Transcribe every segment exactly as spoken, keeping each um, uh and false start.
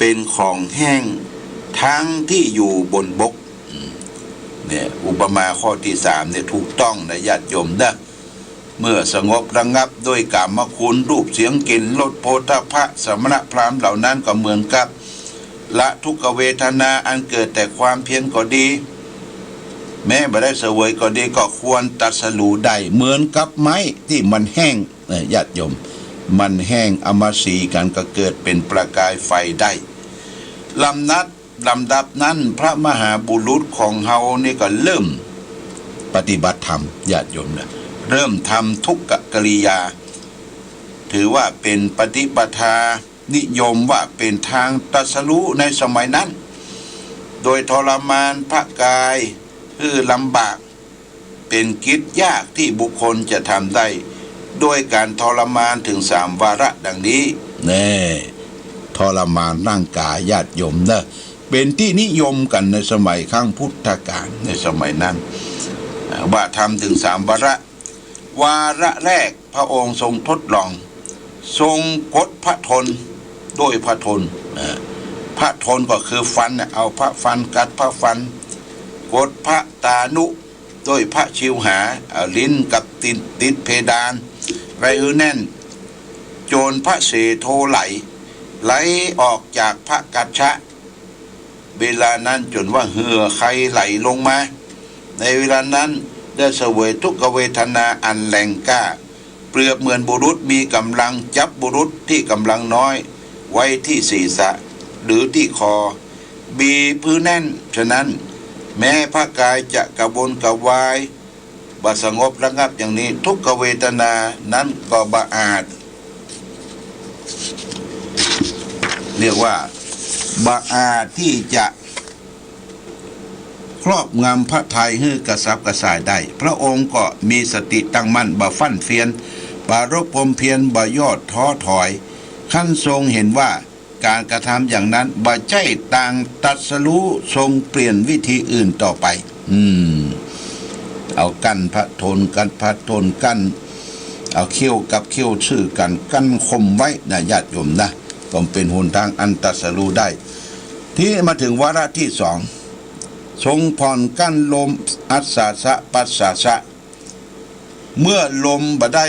เป็นของแห้งทั้งที่อยู่บนบก อืม เนี่ย อุปมาข้อที่สามเนี่ยถูกต้องนะญาติโยมนะ เมื่อสงบระงับด้วยกามคุณ รูป เสียง กลิ่น รส โผฏฐัพพะ สมณพราหมณ์เหล่านั้นก็เหมือนกับละทุกขเวทนาอันเกิดแต่ความเพียรก็ดี แม้บ่ได้เสวยก็ดี ก็ควรตรัสรู้ได้ เหมือนกับไม้ที่มันแห้ง นะญาติโยม มันแห้ง เอามาสีกันก็เกิดเป็นประกายไฟได้ ลำดับ ลำดับนั้นพระมหาบุรุษของเฮานี่ก็เริ่มปฏิบัติธรรม ญาติโยมนะ เริ่มทำทุกขกิริยา ถือว่าเป็นปฏิปทานิยม ว่าเป็นทางตรัสรู้ในสมัยนั้น โดยทรมานพระกายหื้อลำบาก เป็นกิจยากที่บุคคลจะทำได้ ด้วยการทรมานถึงสามวาระดังนี้ แน่ ทรมานร่างกายญาติโยมเนอะ เป็นที่นิยมกันในสมัยครั้งพุทธกาล ในสมัยนั้น อ่า ว่าทำถึงสามวาระ วาระแรกพระองค์ทรงทดลอง ทรงกดพระทน ด้วยพระทน อ่า พระทนก็คือฟันน่ะ เอาพระฟันกัดพระฟัน กดพระตานุ ด้วยพระชิวหา เอาลิ้นกับติด ติดเพดาน ไว้หื้อแน่น จนพระเสโทไหล ไหลออกจากพระกัชชะ เวลานั้นจนว่าเหื่อใคไหลลงมา ในเวลานั้นได้เสวยทุกขเวทนาอันแรงกล้า เปรียบเหมือนบุรุษมีกำลังจับบุรุษที่กำลังน้อยไว้ที่ศีรษะ หรือที่คอ บีบหื้อแน่น ฉะนั้น แม้พระกายจะกระวนกระวาย บ่สงบระงับอย่างนี้ ทุกขเวทนานั้นก็บ่อาจ เรียกว่าบ่อาจที่จะครอบงำพระทัยหื้อกระสับกระส่ายได้ พระองค์ก็มีสติตั้งมั่น บ่ฟั่นเฟือน ปรารภความเพียร บ่ย่อท้อถอย ครั้นทรงเห็นว่า การกระทำอย่างนั้นบ่ใจ้ตางตรัสรู้ ทรงเปลี่ยนวิธีอื่นต่อไป อืม เอากั้นพระทน กั้นพระทน กั้น เอาเขี้ยวกับเขี้ยวซื่อกัน กั้นข่มไว้นะญาติโยมนะ ก็เป็นหนทางอันตรัสรู้ได้ ทีนี้มาถึงวาระที่สอง ทรงผ่อนกั้นลมอัสสาสะปัสสาสะ เมื่อลมบ่ได้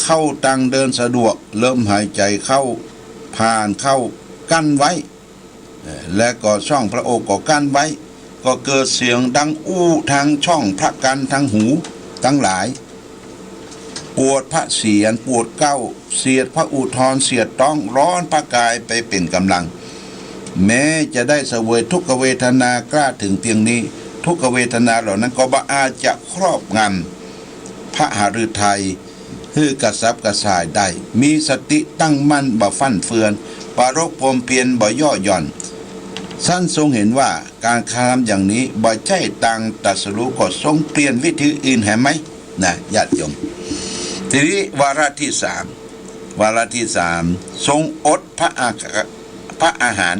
เข้าตางเดินสะดวก ลมหายใจเข้าผ่านเข้ากั้นไว้ เอ่อ และก็ช่องพระโอษฐ์ก็กั้นไว้ ก็เกิดเสียงดังอู้ทางช่องพระกันทางหูตังหลาย ปวดพระเศียร ปวดเก๊า เสียดพระอุทร เสียดต๊อง ร้อนพระกายไปเป๋นก๋ำลัง แม้จะได้เสวยทุกขเวทนากล้าถึงเพียงนี้ ทุกขเวทนาเหล่านั้นก็บ่อาจจะครอบงำพระหฤทัยหื้อกระสับกระส่ายได้ มีสติตั้งมั่นบ่ฟั่นเฟือน ปรารภความเพียรบ่ย่อหย่อน ท่านทรงเห็นว่าการกระทำอย่างนี้บ่ใจ้ตางตรัสรู้ ก็ทรงเปลี่ยนวิธีอื่นแหมไหม นะญาติโยม ทีนี้วาระที่สาม วาระที่สาม ทรงอดพระอา พระอาหาร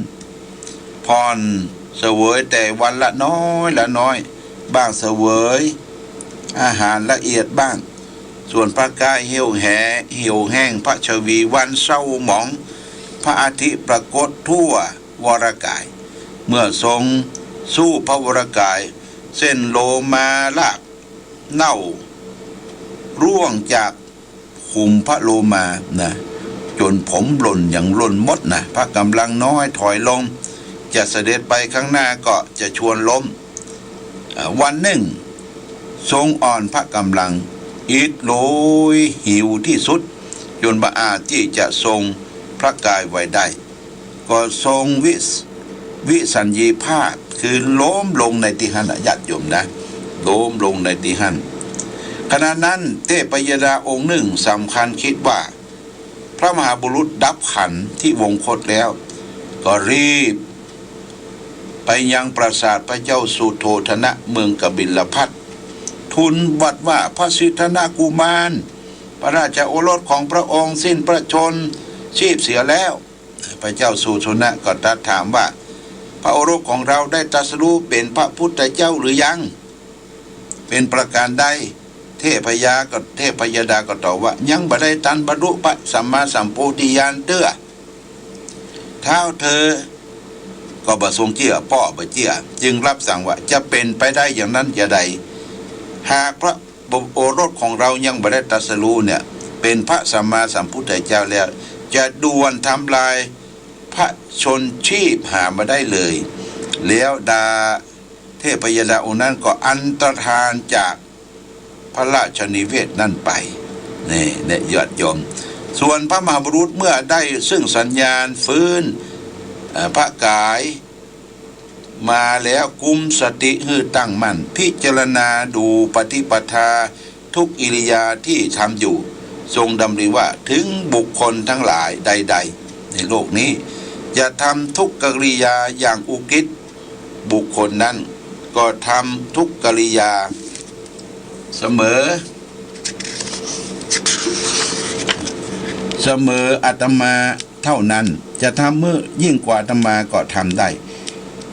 ผ่อนเสวยแต่วันละน้อยละน้อย บ้างเสวยอาหารละเอียดบ้าง ส่วนพระกายเหี่ยวแห เหี่ยวแห้ง พระชวีวันเศร้าหมอง พระอาทิตย์ปรากฏทั่ววรกาย เมื่อทรงสูบพระวรกาย เส้นโลมาลากเน่าร่วงจาก ขุมพระโลมานะ จนผมหล่นอย่างหล่นหมดนะ พระกำลังน้อยถอยลง จะเสด็จไปข้างหน้าก็จะชวนล้ม อ่า วันหนึ่ง ทรงอ่อนพระกำลัง อิดโรยหิวที่สุด จนบ่อาจที่จะทรงพระกายไว้ได้ ก็ทรงวิส- วิสัญญีภาพ คือล้มลงในตี้หั้นนะญาติโยมนะ ล้มลงในตี้หั้น ขณะนั้นเทพยดาองค์หนึ่งสำคัญคิดว่า พระมหาบุรุษดับขันธ์ที่วงคตแล้ว ก็รีบไปยังปราสาทพระเจ้าสุโธทนะเมืองกบิลพัสดุล ทูลว่า พระสิทธัตถกุมาร พระราชโอรสของพระองค์สิ้นพระชนม์ชีพเสียแล้ว พระเจ้าสุโธทนะก็ตรัสถามว่า พระโอรสของเราได้ตรัสรู้เป็นพระพุทธเจ้าหรือยัง เป็นประการใด เทพยาก็ เทพยดาก็ตอบว่า ยังบ่ได้ตันบรรลุพระสัมมาสัมโพธิญาณเตื้อ ท้าวเธอก็บ่ทรงเจื้อ ป้อบ่เจื้อ จึงรับสั่งว่า จะเป๋นไปได้อย่างนั้นจาใด หากพระโอรสของเรายังบ่ได้ตรัสรู้เนี่ย เป๋นพระสัมมาสัมพุทธเจ้าแล้ว จะด่วนทำลายพระชนชีพหาบ่ได้เลย แล้วดา เทพยดาองค์นั้นก็อันตรธานจากพระราชนิเวศน์นั้นไป นี่แหละญาติโยม ส่วนพระมหาบุรุษเมื่อได้ซึ่งสัญญาณฟื้น เอ่อ พระกายมาแล้ว กุมสติหื้อตั้งมั่น พิจารณาดูปฏิปทาทุกอิริยาบถที่ทำอยู่ ทรงดำริว่า ถึงบุคคลทั้งหลายใดๆ ในโลกนี้ จะทำทุกกิริยาอย่างอุกฤษ บุคคลนั้นก็ทำทุกกิริยาเสมอ เสมออาตมาเท่านั้น จะทำเมื่อยิ่งกว่าอาตมาก็ทำได้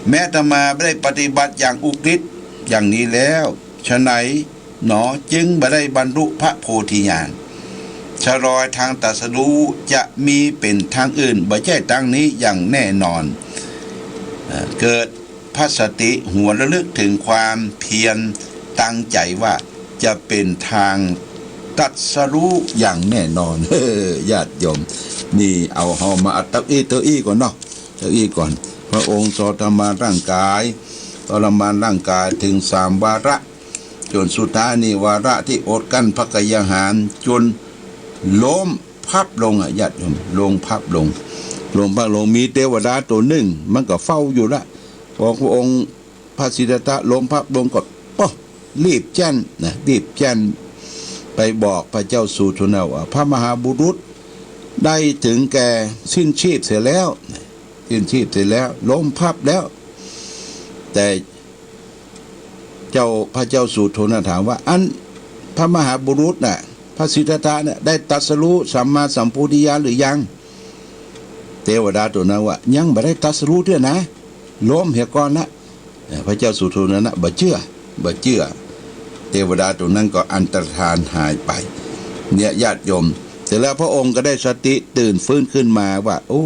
แม้อาตมาได้ปฏิบัติอย่างอุกฤษอย่างนี้แล้ว ฉะไหนหนอจึงบ่ได้บรรลุพระโพธิญาณ ชะลอยทางตรัสรู้ จะมีเป๋นทางอื่น บ่ใจ้ตางนี้อย่างแน่นอน เอ่อ เกิดพระสติหวนระลึกถึงความเพียรตั้งใจ๋ว่าจะเป๋นทางตรัสรู้อย่างแน่นอน เฮ้อ ญาติโยม นี่เอาเฮามาอัดเต้าอี้เต้าอี้ก่อนเนาะ เต้าอี้ก่อน พระองค์ทรมานร่างกาย ทรมานร่างกายถึงสามวาระ จ๋นสุดท้ายนี่วาระตี้อดกลั้นพระกายอาหาร จ๋นล้มพับลงอะ ญาติโยม ล้มพับลง ล้มพับลง มีเตวดาตั๋วนึ่ง มันก็เฝ้าอยู่ละ พอพระองค์พระสิทธัตถะล้มพับลงก็ โอ้ รีบแจ้นนะ รีบแจ้นไปบอกพระเจ้าสุโธทนะว่า พระมหาบุรุษได้ถึงแก่สิ้นชีพเสียแล้ว สิ้นชีพเสียแล้ว ล้มพับแล้ว แต่ เจ้า พระเจ้าสุโธทนะถามว่า อันพระมหาบุรุษน่ะ พระสิทธัตถะเนี่ย ได้ตรัสรู้สัมมาสัมโพธิญาณหรือยัง เตวดาตั๋วนั้นว่า ยังบ่ได้ตรัสรู้เตื้อนะ ล้มเหียก่อนนะ เอ่อ พระเจ้าสุโธทนะบ่เจื้อ บ่เจื้อ เตวดาตั๋วนั้นก็อันตรธานหายไป เนี่ยญาติโยม เสร็จแล้วพระองค์ก็ได้สติตื่นฟื้นขึ้นมาว่า โอ้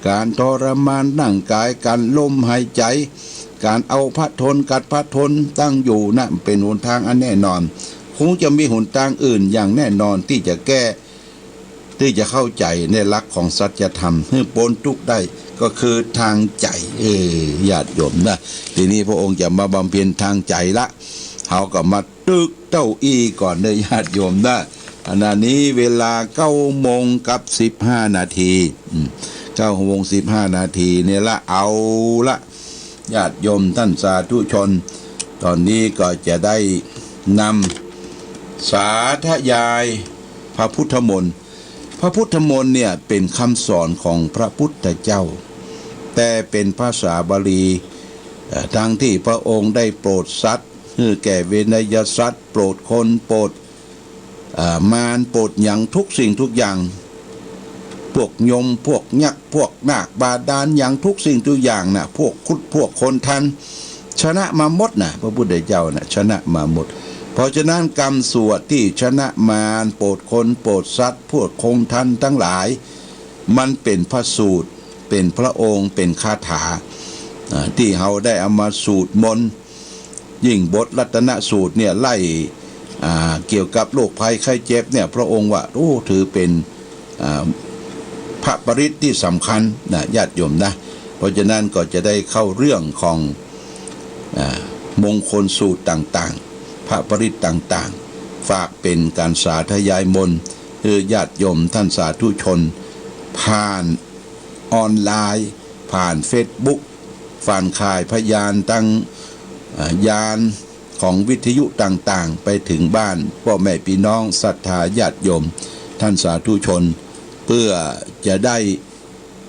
ก๋านทรมานร่างกาย ก๋านล้มหายใจ๋ ก๋านเอาพระทนกัดพระทนตั้งอยู่นะ เป๋นหนตางอันแน่นอน คงจะมีหนตางอื่นอย่างแน่นอนตี้จะแก้ ตี้จะเข้าใจ๋ในหลักของสัจธรรมหื้อป๊นตุ๊กข์ได้ ก็คือตางใจ๋ เออ ญาติโยมนะ ทีนี้พระองค์จะมาบำเพ็ญตางใจ๋ละ เฮาก็มาตึกเต้าอี้ก่อนเน่อญาติโยมนะ ขณะนี้เวลาเก้าโมงกับสิบห้านาที อืม เก้าโมงสิบห้านาทีเนี่ยละ เอาละ ญาติโยมท่านสาธุชน ต๋อนนี้ก็จะได้นำสาธยายพระพุทธมนต์ พระพุทธมนต์เนี่ยเป๋นกำสอนของพระพุทธเจ้า แต่เป๋นภาษาบาลี เอ่อ ตังตี้พระองค์ได้โปรดสัตว์ หื้อแก่เวไนยสัตว์ โปรดคน โปรด เอ่อ มาร โปรดหยังทุกสิ่งทุกอย่าง พวกยม พวกยักษ์ พวกนาคบาดาล หยังทุกสิ่งทุกอย่างน่ะ พวกครุฑ พวกคนทัน ชนะมาหมดน่ะ พระพุทธเจ้าน่ะ ชนะมาหมด เพราะฉะนั้นกำสวดตี้ชนะมาร โปรดคน โปรดสัตว์ พวกคนทันตังหลาย มันเป๋นพระสูตร เป๋นพระองค์ เป๋นคาถา อ่า ตี้เฮาได้เอามาสูตรมนต์ ยิ่งบทรัตนสูตรเนี่ยไล่ อ่า เกี่ยวกับโรคภัยไข้เจ็บเนี่ย พระองค์ว่า โอ้ ถือเป๋น อ่า พระปริตรตี้สำคัญนะ ญาติโยมนะ เพราะฉะนั้นก็จะได้เข้าเรื่องของ อ่า มงคลสูตรต่างๆ พระปริตรต่างๆ ฝากเป๋นก๋านสาธยายมนต์ หื้อญาติโยมท่านสาธุชน ผ่านออนไลน์ ผ่านเฟซบุ๊ก ผ่านข่ายพยานตัง อ่า ยานของวิทยุต่างๆ ไปเถิงบ้านป้อแม่ปี้น้องศรัทธาญาติโยมท่านสาธุชน เปื้อจะได้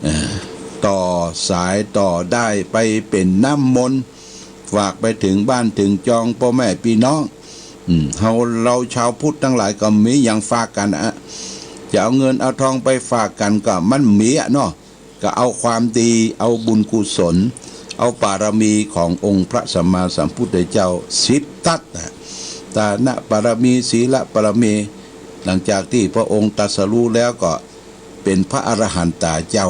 เอ่อ ต่อสายต่อด้ายไปเป๋นน้ำมนต์ ฝากไปเถิงบ้านเถิงจองป้อแม่ปี้น้อง อืม เฮา เฮาชาวพุทธตังหลายก็มีหยังฝากกั๋นอะ จะเอาเงินเอาทองไปฝากกั๋นก็มันมีอะเนาะ ก็เอาความดี เอาบุญกุศล เอาบารมีขององค์พระสัมมาสัมพุทธเจ้าสิบทัศน์น่ะ ทานบารมี ศีลบารมี หลังจากตี้พระองค์ตรัสรู้แล้วก็เป๋นพระอรหันตาเจ้า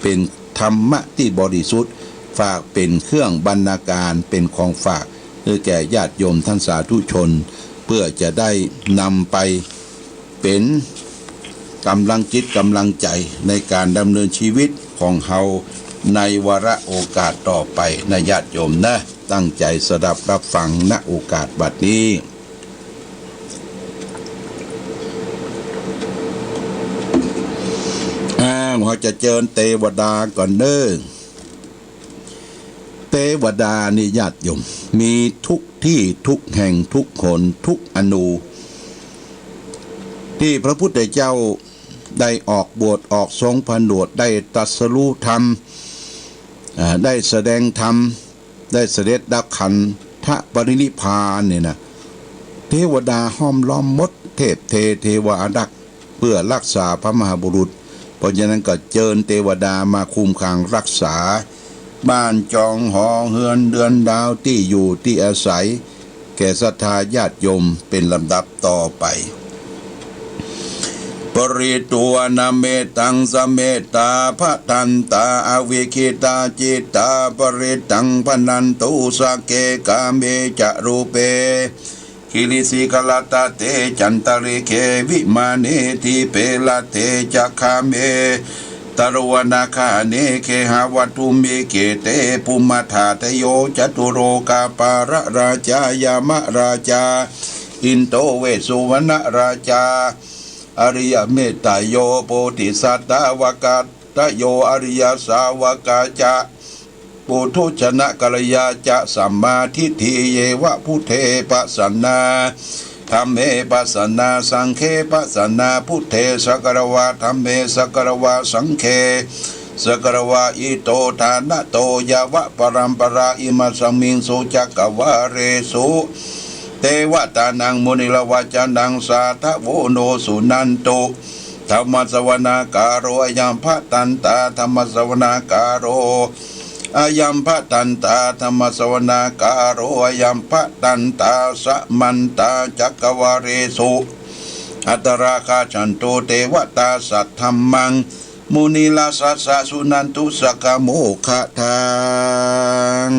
เป๋นธรรมะตี้บริสุทธิ์ ฝากเป๋นเครื่องบรรณาการ เป๋นของฝากหื้อแก่ญาติโยมท่านสาธุชน เพื่อจะได้นำไปเป๋นก๋ำลังจิตก๋ำลังใจ๋ในก๋านดำเนินจีวิตของเฮาในวาระโอกาสต่อไปนะญาติโยมนะ ตั้งใจ๋สดับรับฟัง ณ โอกาสบัดนี้ อ้าว เฮาจะเจิญเตวดาก่อนเน่อ เตวดานี่ญาติโยม มีทุกตี้ทุกแห่งทุกหนทุกอนู ตี้พระพุทธเจ้าได้ออกบวชออกทรงผนวช ได้ตรัสรู้ธรรม อ่า ได้แสดงธรรม ได้เสด็จดับขันธปรินิพพานเนี่ยนะ เตวดาห้อมล้อมหมด เทพเท เทวาอารักษ์ เพื่อรักษาพระมหาบุรุษ เพราะฉะนั้นก็เจิญเตวดามาคุ้มครองรักษา บ้านจองหอเฮือนเดือนดาวตี้อยู่ตี้อาศัย แก่ศรัทธาญาติโยมเป๋นลำดับต่อไป ปริตวานะเมตังสะเมตตา ภะทันตา อวิกขิตาจิตตา ปริตตังภะนันตุ สักเข กาเม จะรูเป กิริสิขะรัตตะเต จันตะริกเข วิมาเน ดีเป รัตเต จะ คาเม ตะโรวนาคาเน เกหาวัตถุมิ เกเต ภูมิธาตโย จตุโลกาปาลราชา ยมราชา อินโด เวสสุวรรณราชา อริยเมตตโย โพธิสัตตาวากาตโย อริยสาวกาจะ ปุถุชนกัลยาจะ สัมมาทิฏฐิเยวะ พุทเทปะสันนา ธัมเมปะสันนา สังเขปะสันนา พุทเทสะคะระวา ธัมเมสะคะระวา สังเขสะคะระวา อิโตทานะโต ยาวะปะรัมปะรา อิมาสมิงสุจักกะวาเลสุ เตวะตานัง มุนิรวะจานัง สาธะโว โน สุนันตุ ธัมมะสะวะนาคาโร อะยังภะทันตา ธัมมะสะวะนาคาโร อะยังภะทันตา ธัมมะสะวะนาคาโร อะยังภะทันตา สะมันตา จักกะวาเลสุ อัตตะราคัจฉันตุ เตวะตา สัทธัมมัง มุนิราชสัสสะ สุนันตุ สักขะโมคคะทัง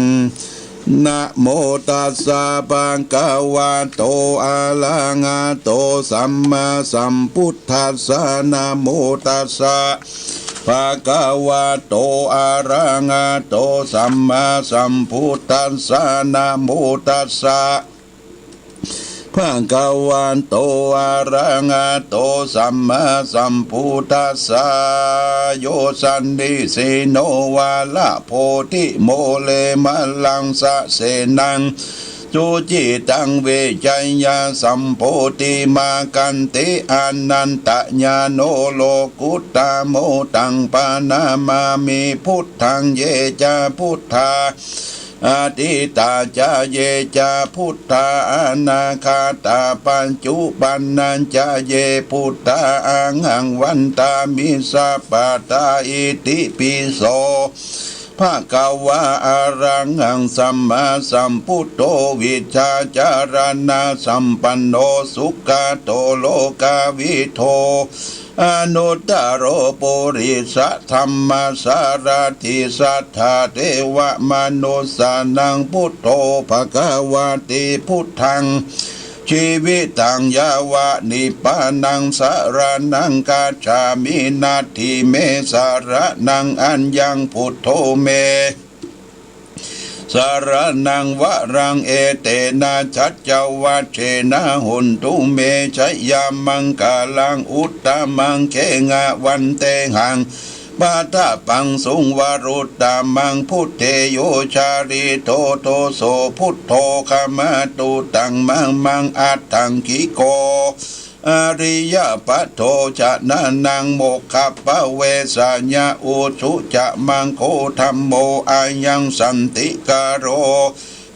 นะโมตัสสะ ภะคะวะโต อะระหะโต สัมมาสัมพุทธัสสะ นะโมตัสสะ ภะคะวะโต อะระหะโต สัมมาสัมพุทธัสสะ นะโมตัสสะ ภะคะวะโต อะระหะโต สัมมาสัมพุทธัสสะ โย สันนิสินโน วะระโพธิโม เล มะลัง สะเสนัง สุจิตัง เวชยะ สัมโพธิมา ขันติ อะนันตญาโณ โลกุตตะโม ตัง ปะนะมามิ พุทธัง เย จะ พุทธา อะตีตา จะ เย จะ พุทธา อะนาคาตา ปัจจุปันนา จะ เย พุทธา อะหัง วันตามิ สัพพะทา อิติปิโส ภะคะวา อะระหัง สัมมาสัมพุทโธ วิชชาจารณะสัมปันโน สุขะโต โลกาวิโท อนุตตะโร ปุริสะธัมมะสารถิ สัทธาเทวะมนุสสานัง พุทโธ ภะคะวะติ พุทธัง จีวิตัง ยาวะนิพพานัง สะระณัง คัจฉามิ นัตถิเม สะระณัง อัญญัง พุทโธ เม สะระณัง วะรัง เอเตนะ สัจจวัจเจนะ โหนตุ เม ชยะมังคะลัง อุตตะมัง เขหะวันเตหัง ปะทะปังสุง วะรุตตะมัง พุทเท โย จาริโต โทโส พุทโธ ขะมะตุ ตัง มะมัง อัตถังขิโก อะริยะปะโท จะนะนัง โมคคัพพะเวสะยะ อุชุ จะ มังโค ธัมโม อะยัง สันติกะโร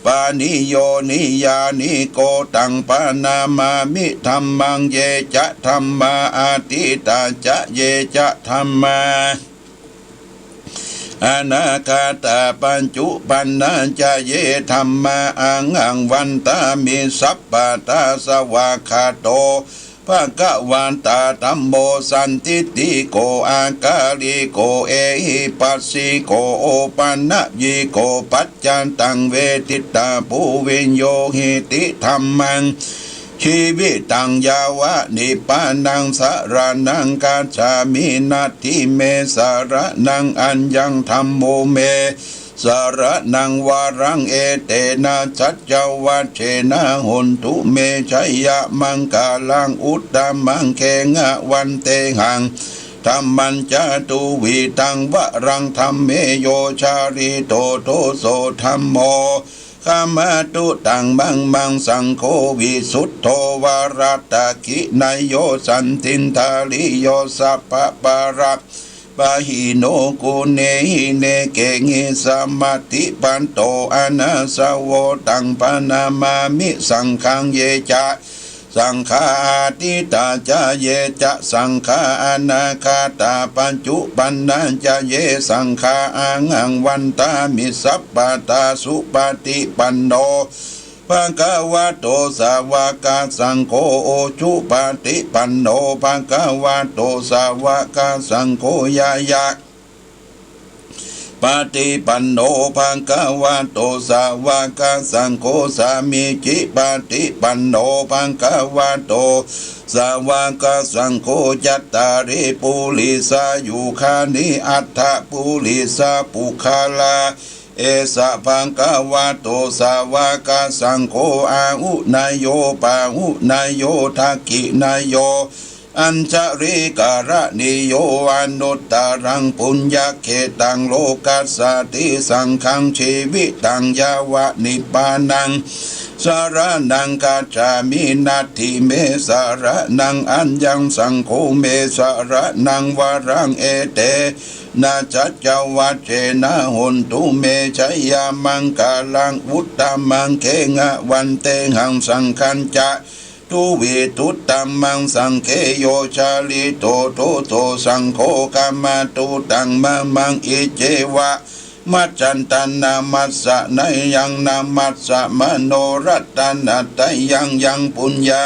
ปะนิโย นิยานิโก ตัง ปะนะมามิ ธัมมัง เย จะ ธัมมา อะตีตา จะ เย จะ ธัมมา อะนาคาตา ปัจจุปันนา จะ เย ธัมมา อะหัง วันตามิ สัพพะทา สะวากขาโต ภะคะวะตาธัมโม สันทิฏฐิโก อะกาลิโก เอหิปัสสิโก โอปันนยิโก ปัจจัตตัง เวทิตตาภู วิญญูหิติธัมมัง ชีวิตัง ยาวะนิพพานัง สะระณัง คัจฉามิ นัตถิเม สะระณัง อัญญัง ธัมโมเม สะระณัง วะรัง เอเตนะ สัจจวัจเจนะ โหนตุ เม ชะยะมังคะลัง อุตตะมัง เคหะวันเตหัง ธัมมัญจะ ตุวิธัง วะรัง ธัมเม โย จาริโต โท โส ธัมโม ขะมะตุ ตัง มัง มัง สังโฆ วิสุทโธ วะรัตตะขินะโย สันทินทาริโย สัพพะปะระ ปะหิโน กุเณหิ เนเกหิ สะมะติปัตโต อะนะสะโว ตัง ปะนะมามิ สังฆัง เยจะ สังฆา อะตีตา จะ เยจะ สังฆา อะนาคาตา ปัจจุปันนา จะ เย สังฆา อะหัง วันตามิ สัพพะทา สุปะติปันโน ภะคะวะโต สาวะกะสังโฆ อุจุปะติปันโน ภะคะวะโต สาวะกะสังโฆ ญาญะปะติปันโน ภะคะวะโต สาวะกะสังโฆ สามีจิปะติปันโน ภะคะวะโต สาวะกะสังโฆ จัตตาริ ปุริสายุคานิ อัตถะ ปุริสะปุคคละ เอสะ ภะคะวะโต สาวะกะสังโฆ อาหุเนยโย ปาหุเนยโย ทักขิเนยโย อัญชลีกะระณีโย อนุตตะรัง ปุญญะเขตัง โลกัสสาติ สังฆัง ชีวิตัง ยาวะนิพพานัง สะระณัง คัจฉามิ นัตถิเม สะระณัง อัญญัง สังโฆเม สะระณัง วะรัง เอเต นะ สัจจวัจเจนะ โหนตุ เม ชะยะมังคะลัง อุตตะมัง เคหะวันเตหัง สังฆัญจะ ตุวิทุตตะมัง สังเฆ โย จาริโต โท โส สังโฆ ขะมะตุ ตัง มะ มัง อิเจวะ มัจจันตัน นะมัสสะนะยัง นะมัสสะมะโน รัตตะนะตะยัง ยัง ปุญญา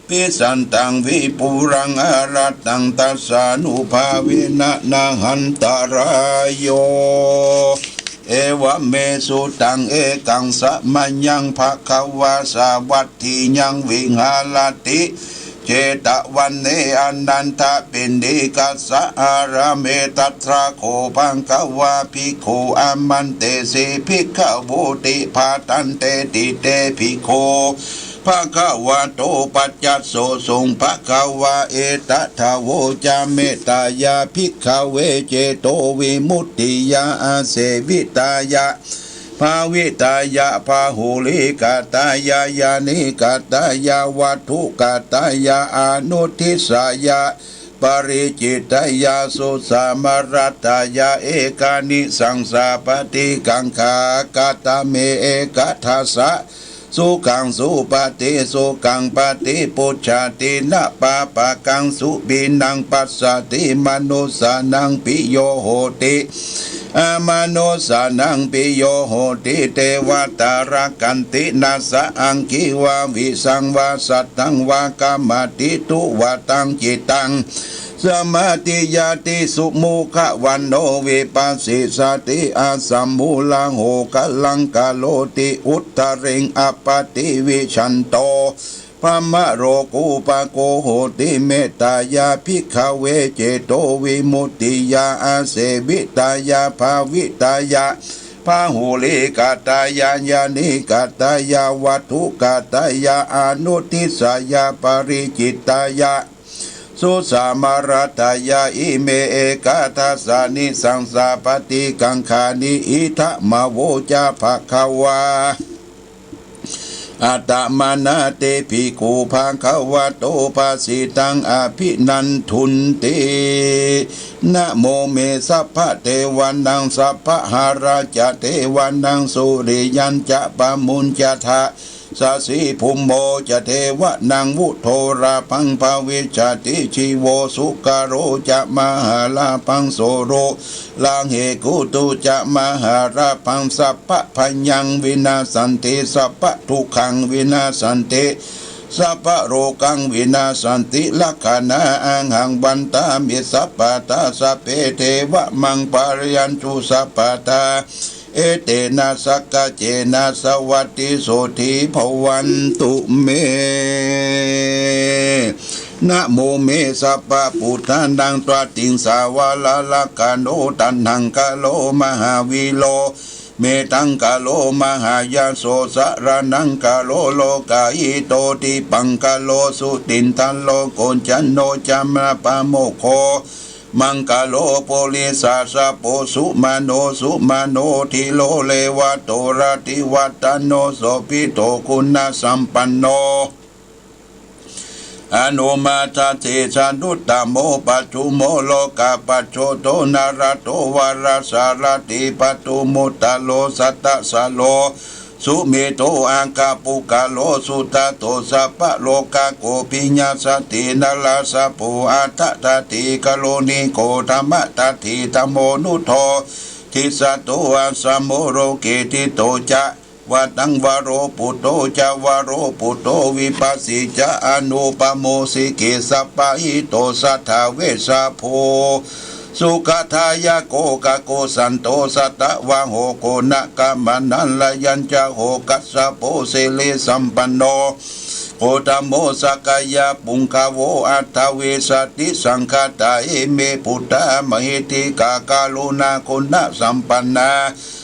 ภิสันตัง วิปุลัง อะระตัง ตัสสานุภาเวนะ นะหันตะราโย เอวะเม สุตัง เอกัง สะมะยัง ภะคะวา สาวัตถียัง วิหะระติ เจตะวะเน อะนันทะปิณฑิกัสสะอารามเม ตัตถะโข ภะคะวา ภิกขุ อามันเตสิ ภิกขะโวติ ภาดันเตติ เต ภิกขุ ภะคะวะโต ปัจจัสโสสุง ภะคะวา เอตะถะโวจา เมตตายา ภิกขะเว เจโตวิมุตติยา อาเสวิตายา ภาวิตายะ พาหุลิกะตายะ ยานิกะตายะ วัตถุกะตายะ อนุทิสสายะ ปริจิตตายะ สุสามะรัตตายะ เอคานิสังสาปะติกังขา กะตะเม เอกะทะสะ สุขัง สุปะติ สุขัง ปะติ ปุจฉาติ นะปาปะกัง สุปิณณัง ปัสสะติ มะนุสสานัง ปิโย โหติ อามะนุสสานัง ปิโย โหติ เตวะตา รักขันติ นะสะ อังคี วา วิสัง วา สัตถัง วา กะมะติ ตุวะตัง จิตตัง สมาธิยาติ สุมุขะวัณโณ วิปัสสิสาติ อัสสะมูละโห กะลัง กะโรติ อุทะเร็ง อะปะติวิชชันโต พะมะโรกูปะโก โหติ เมตตายา ภิกขะเว เจโตวิมุตติยา อาเสวิตายา ภาวิตายา พาหุลิกะตายะ ยานิกะตายะ วัตถุกะตายะ อนุทิสสายะ ปริจิตตายะ สุสามะรัตตายะ อิเม เอกะทะสสานิ สังสาปะติกังขานิ อิทะมะโวจา ภะคะวา อะตะมะนะ เต ภิกขุ ภะคะวะโต ภะสิตัง อะภินันทุนติ นะโมเม สัพพะเทวานัง สัพพะหะราชะเทวานัง สุริยัญจะ ปะมุญจะทะ สะสี ภุมโมจะ เทวานัง วุโธ ลาภัง ภะวิชชาติ ชีโว สุกะโรจะ มะหาลาภัง โสโร ลาเหกุตุจะ มะหาลาภัง สัพพะภัยยัง วินาสสันติ สัพพะทุกขัง วินาสสันติ sabbā rogaṃ vinassanti, rakkhaṇā ahaṃ bandhāmi sabbadā, sabbe devā maṃ pālayantu sabbadā, etena saccacena savatthi sotthī bhavantu me. Namo me sabbabuddhānaṃ dvattiṃsāvara rakkhaṇo, taṇhaṅkaro mahāvīro, metthaṅkaro mahāyaso, saraṇaṅkaro lokahito, dīpaṅkaro jutindharo, koṇḍañño janapāmokkho, maṅgalo purisāsabho, sumano sumano dhīro, revato rativaḍḍhano, sobhito guṇasampanno, anomadassī januttamo, padumo lokapajjoto, nārado varasārathī, padumuttaro sattasāro, sumedho aggapuggalo, sudaṭṭho sabbalokaggo, piyasakkhī narāsabho, atthadāsi karuṇiko, dhammadāsi dhammonuttaro, dīsato asamo loke, ṭhito ca vataṃ varo, putto ca varoputto, vipassī ca anūpamo, sikhī sabbahito, satthā vessabhū, sukhadāyako kakusandho, sātāvaho guṇakammanaṃ, raṇañjaho kassapo, sirisampanno gotamo, sakyapuṅgavo, aṭṭhavīsati saṅkhātā, ime buddhā mahiddhikā, karuṇāguṇasampannā,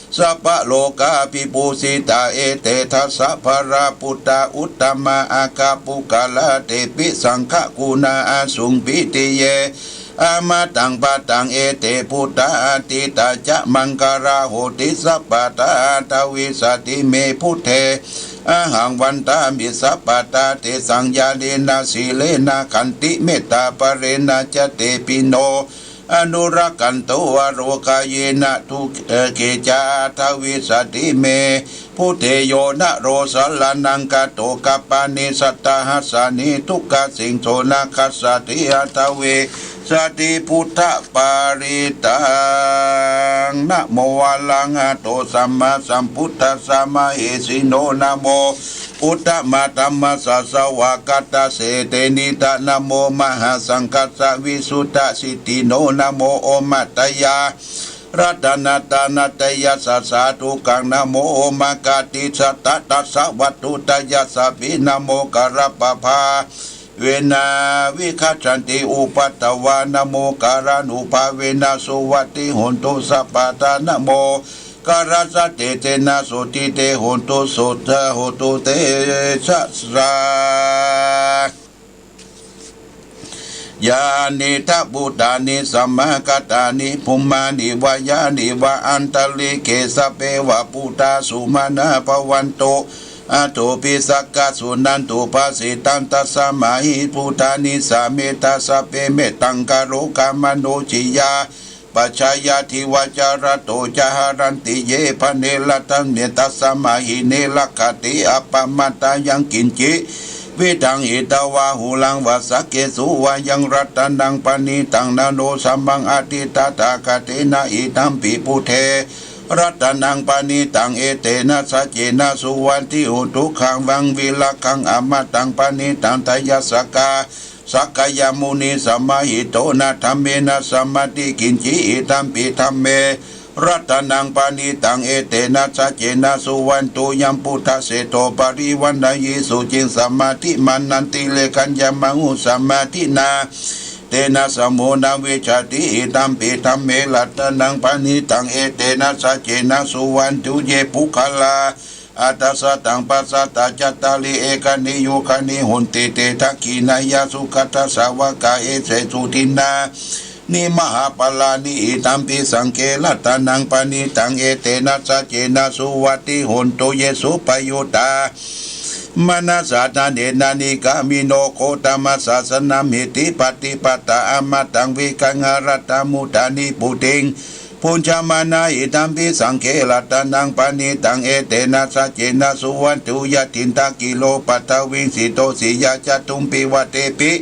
sabbalokavibhūsitā. Ete dasabalā buddhā, uttamā aggapuggalā, tepi saṅghaguṇā asuṃ, pītiye amataṃ padaṃ. Ete buddhā atītā ca maṅgalā, honti sabbadā, aṭṭhavīsati me buddhe, ahaṃ vandāmi sabbadā. Tesaṃ ñāṇena sīlena khantimettābalena ca, te bhikkhavo anurakkhantu, ārokkhayena dukkhena ca, aṭṭhavīsati me buddhe. Yo naro saraṇaṃ gato, kappāni sattasahassāni, dukkhasaṃsoṇaṃ nassāti, aṭṭhavīsati buddhaparittaṃ. Namo arahato sammāsambuddhassa mahesino, namo uttamadhammassa svākkhātassete nidha, namo mahāsaṅghassāvisuddhasikhāmino, namo omātyāraddhattayassa sādhukaṃ, namo omakātītassa tassa vatthuttayassapi, namokārappabhāvena vigacchanti upaddavā, namokārānubhāvena suvatthi hotu sabbadā, namokārassa tejena sotthi te hotu, sotthā hotu tejasā. Yānīdha bhūtāni samāgatāni, bhummāni vā yāni va antalikkhe, sabbe va bhūtā sumanā bhavantu, athopi sakkā suṇantu bhāsitaṃ. Tasmā hi bhūtā nisāmetha sabbe, mettaṃ karotha mānusiyā pajāya, divā ca ratto ca haranti ye bhaṇāme, tasmā hi ne rakkhanti appamattā yaṃ kiñci vittaṃ idha vā huraṃ vā, saggesu vā yaṃ ratanaṃ paṇītaṃ, na no samaṃ atthi tathāgatena, idampi buddhe ratanaṃ paṇītaṃ, etena saccena suvatthi hotu. Khaṃ maṃ virāgaṃ amataṃ paṇītaṃ, tayajjā sakyamunī samāhito, na dhammena samatthi kiñci, idampi dhamme ratanaṃ paṇītaṃ, etena saccena suvatthi hotu. Yambuddhaseṭṭho parivaṇṇayī suciṃ, samādhimānantirekajam āhu samādhinā, tena samo na vijjati, idampi dhamme ratanaṃ paṇītaṃ, etena saccena suvatthi hotu. Ye puggalā aṭṭha sataṃ pasatthā, cattāri ekaniyugāni honti, te dakkhiṇeyyā sugatassa sāvakā, etesu dinnāni mahapphalāni, idampi saṅghe ratanaṃ paṇītaṃ, etena saccena suvatthi hotu. Ye suppayuttā manasā daḷhena, nikkāmino gotamasāsanamhi, paṭipattā amataṃ vigayha, laddhā mudhā nibbutiṃ bhuñjamānā, idampi saṅghe ratanaṃ paṇītaṃ, etena saccena suvatthi hotu. Yathindakhīlo paṭhaviṃ sito siyā, catubbhi vātebhi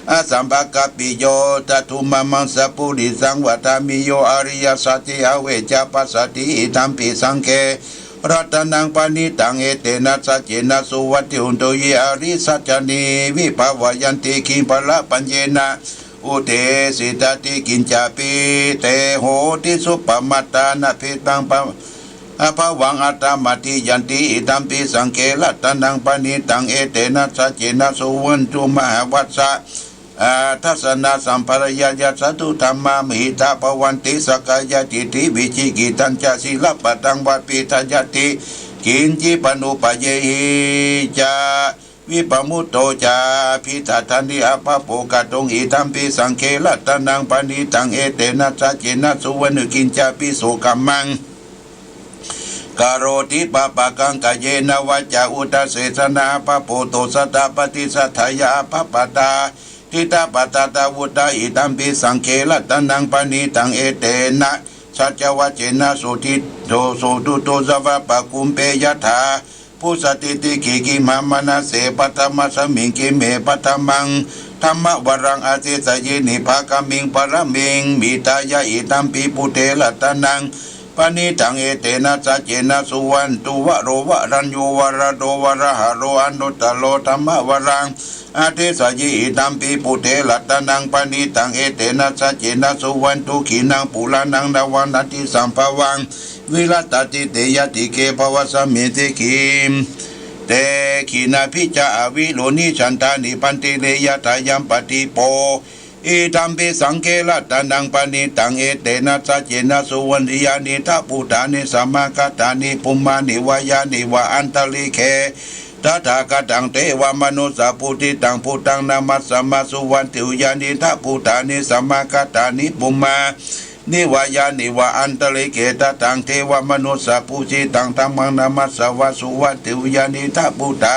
asampakampiyo, tathūpamaṃ sappurisaṃ vadāmi, yo ariyasaccī avecca passati, idampi saṅghe รัตนังปะณิตัง เอเตนะ สัจเจนะ สุวัตติ โหนตุ เย อริสัจจานิ วิภาวัยยันติ คิง พละ ปัญเญนะ อุเทสิตาติ กิญจาปิ เต โหติ สุปะมาทานะ เภตัง ภะ ภะวัง อัตตามาทิ ยันติ อิทัมปิ สังเฆ รัตนังปะณิตัง เอเตนะ สัจเจนะ สุวัตติ มหาวัสสะ อา ทัสสะนะ สัมปะรายะ ยัสสะ ตุ ธัมมา มหิทธา ภะวันติ สักกายะ ทิฏฐิ วิจิกิจฉัญญะ สีลัปปะตัง วัปปิทะยัตถิ กิญจิ ปะนุปปะเยหิ จะ วิปะมุตโต จะ อภิฏฐานิ อัปปะโปกะตุง อิทัมปิ สังเฆ รัตนังปะณิตัง เอเตนะ สัจเจนะ สุวัตติ กิญจาปิ โส กัมมัง กะโรติ ปะปะกัง กาเยนะ วาจา อุตตะเสสะนะ อัปปะโปกะตุง สัตตะ ปะติสัตถายะ อัปปะปะทา ทิฏฐะ ปะทะทะ วุตตะ อิทัมปิ สังเฆ รัตนังปะณิตัง เอเตนะ สัจจวัจเจนะ สุทิโต โสตุโต สะวะปะกุมเป ยะถา พุสสะติ ติกขิ กิมหะ มะนะเส ปะทะมัสมิง กิมเห ปะทะมัง ธัมมะวะรัง อะเทสะยิ นิพพาคามิง ปะระมิง หิตายะ อิทัมปิ พุทเท รัตนัง ปะณิตัง เอเตนะ สัจเจนะ สุวัตติ วะโร วะรัญญู วะระโด วะระหะโร อนุตตะโร ธัมมะวะรัง อะเทสะยิ อิทัมปิ พุทเท รัตนัง ปะณิตัง เอเตนะ สัจเจนะ สุวัตติ ขีณัง ปุราณัง นะวัง นัตถิ สัมภะวัง วิรัตติ เต ยะติเก ภะวัสมิง ติกขิ เต ขีณาภิจจา อะวิรูঢ়ี ฉันทานิ พันเท เร ยะถา ยัมปะตีโป อิทัมปิ สังเฆ รัตนัง ปะณิตัง เอเตนะ สัจเจนะ สุวัตติ ยานี ทะ ภูตานิ สมากัตตานิ ภุมมานิ วะยานี วะ อันตะริกเข ตถาคะตัง เทวะ มะนุสสะ ปูจิตัง พุทธัง นะมัสสะมา สุวัตติ ยานี ทะ ภูตานิ สมากัตตานิ ภุมมานิ วะยานี วะ อันตะริกเข ตถาคะตัง เทวะ มะนุสสะ ปูจิตัง ธัมมัง นะมัสสะมา สุวัตติ ยานี ทะ ภูตา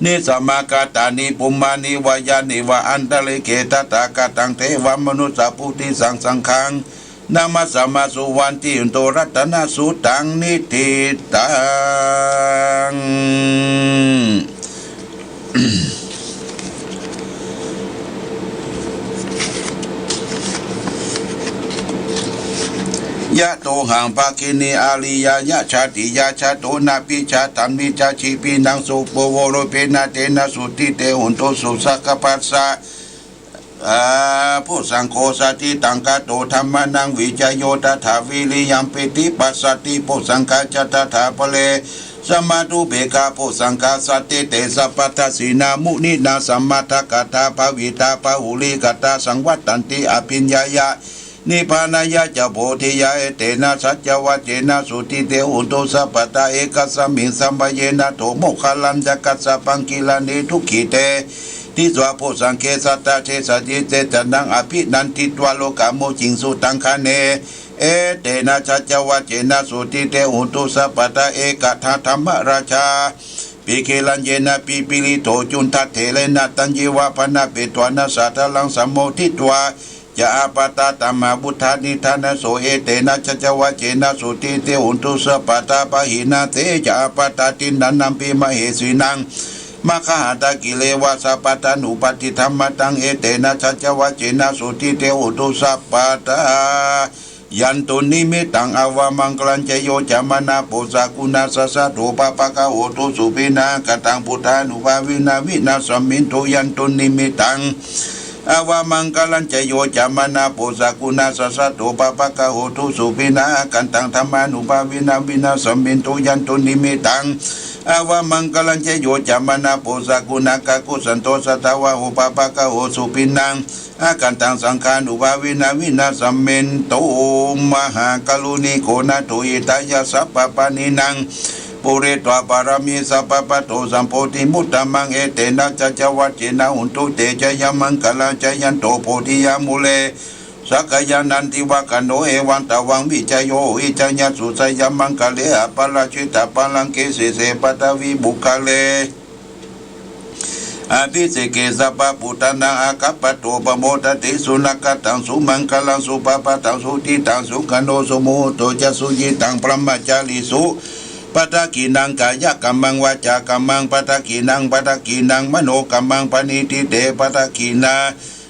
นิ สมากัตตานิ ภุมมานิ วะยานี วะ อันตะริกเข ตถาคะตัง เทวะ มะนุสสะ ปูติสัง สังฆัง นะมัสสะมา สุวัตติ โหนตุ รัตนะสุตตัง นิฏฐิตัง ยะโตหัง ภะคะเน อาริยะยะ ชาติยะ ชาโต นะปิชฌา ธัมมิชฌา ชีวินัง สุปะโวโรเภนะ เตนะ สุตถิเต โหนตุ สุสักขะปัสสะ อา โพชฌังโค สัตถิตัง กะโต ธัมมานัง วิจโย ตถา วิริยัง ปิติ ปัสสะติ โพชฌังคา จะ ตถา ปะเร สะมา อุเปกขา โพชฌังคา สัตถิเต สัพพัทธะ สีนามุนินา สะมะทะกะถา ภาวิตา บาหุลีกะถา สังวัตตันติ อะภิญญายะ นิพพานายะจะ โพธิยา เอเตนะ สัจจวัจเจนะ สุตถิเต โหนตุ สัพพะทา เอกัสสะมิง สัมภะเยนะ โส โมคคัลลัญจะ กัสสะปัง กิลานิ ทุกขิเต ติสสะ โพชฌังเข สัตตะ เทสะยิ เตสะนัง อะภินันทิตวา โลกามุจิง สุตังคะเน เอเตนะ สัจจวัจเจนะ สุตถิเต โหนตุ สัพพะทา เอกถา ธัมมะราชา ปิเกลัญเยนะ ปิปะริโต จุณฑะเถเรนะ ตัญญิวะ ภะนะเปตวา นะสาทะลัง สัมโมทิตวา จะ อาปาตา ตัมหาวุฑฒา นิฏฐานะโส เอเตนะ สัจจวัจเจนะ สุตถิเต โหนตุ สัพพะทา ปะหินาเส จะ อาปาตา ทิฏฐานัมปิ มะเหสีนัง มะคะหะตะ กิเลวะ สัพพะทานุปัสสิทัมมะตัง เอเตนะ สัจจวัจเจนะ สุตถิเต โหนตุ สัพพะทา ยันตุนนิมิตตัง อะวะมังคะลัญจะ โยจะมะนะ โปสะกุณาสสะโส ปะปะกะโห โหตุสุขินัง อะคันตัง พุทธานุภาเวนะ วินาสสะมินตุ ยันตุนนิมิตตัง อะวะมังคะลัญจะ โยจะมะนะ โปสะกุณาสสะโส ปะปะกะโห โหตุสุขินัง อะคันตัง ธัมมานุภาเวนะ วินาสสะมินตุ ยันตุนนิมิตตัง อะวะมังคะลัญจะ โยจะมะนะ โปสะกุณา กะกุสันโต สัตถะวาโห ปะปะกะโห สุขินัง อะคันตัง สังฆานุภาเวนะ วินาสสะมินตุ มหาการุณิโก นาโถ หิตายะ สัพพะปาณินัง ปูเรตวา ปะระมิง สัพพะ ปะโต สัมโพธิมุตตะมัง เอเตนะ สัจจวัจเจนะ โหนตุ เตชะยะมังคะลัง จะยันโต โพธิยามูเล สักกายานันทิวะคะโน เอวังตะวัง วิจโย โหอิ จะยะสุ จะยะมังคะเล อะปะราจิตะปะลังเก สีเส ปะทะวีปุคคะเล อะภิเสเก สัพพะปุทธานัง อาคัปปะโต ปะโมดะติ สุนะคะตัง สุมังคะลัง สุภะพะตัง สุทิตัง สุขะโน สุมุฮุตโต จะ สุยิตัง บรมะจาริสุ ปัตถะขีณัง กายะกัมมัง วาจากัมมัง ปัตถะขีณัง ปัตถะขีณัง มโนกัมมัง ปะณิทิเต ปัตถะขีณา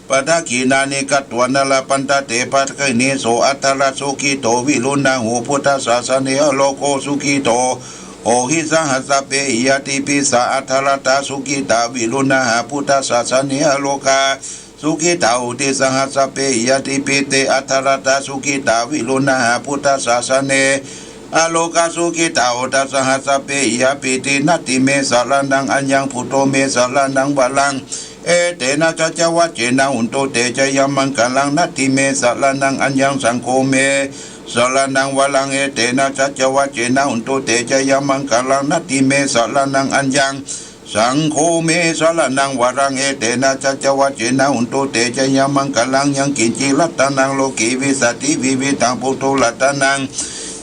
padakkhiṇāni katvāna labhantatthe padakkhiṇe. So atthaladdha sukhito viruḷhako buddhasāsane, arogo sukhito hohi saha sabbehi ñātibhi. Sā atthaladdhā sukhitā viruḷhā buddhasāsane, arogā sukhitā hoti saha sabbehi ñātibhi. Te atthaladdhā sukhitā viruḷhā buddhasāsane, arogā sukhitā hotha saha sabbehi ñātibhi. Natthi me saraṇaṃ aññaṃ, buddho me saraṇaṃ varaṃ, etena saccavajjena hotu te jayamaṅgalaṃ. Natthi me saraṇaṃ aññaṃ, saṅgho me saraṇaṃ varaṃ, etena saccavajjena hotu te jayamaṅgalaṃ. Natthi me saraṇaṃ aññaṃ, saṅgho me saraṇaṃ varaṃ, etena saccavajjena hotu te jayamaṅgalaṃ. Yaṅkiñci ratanaṃ loke vijjati vividhaṃ, putto ratanaṃ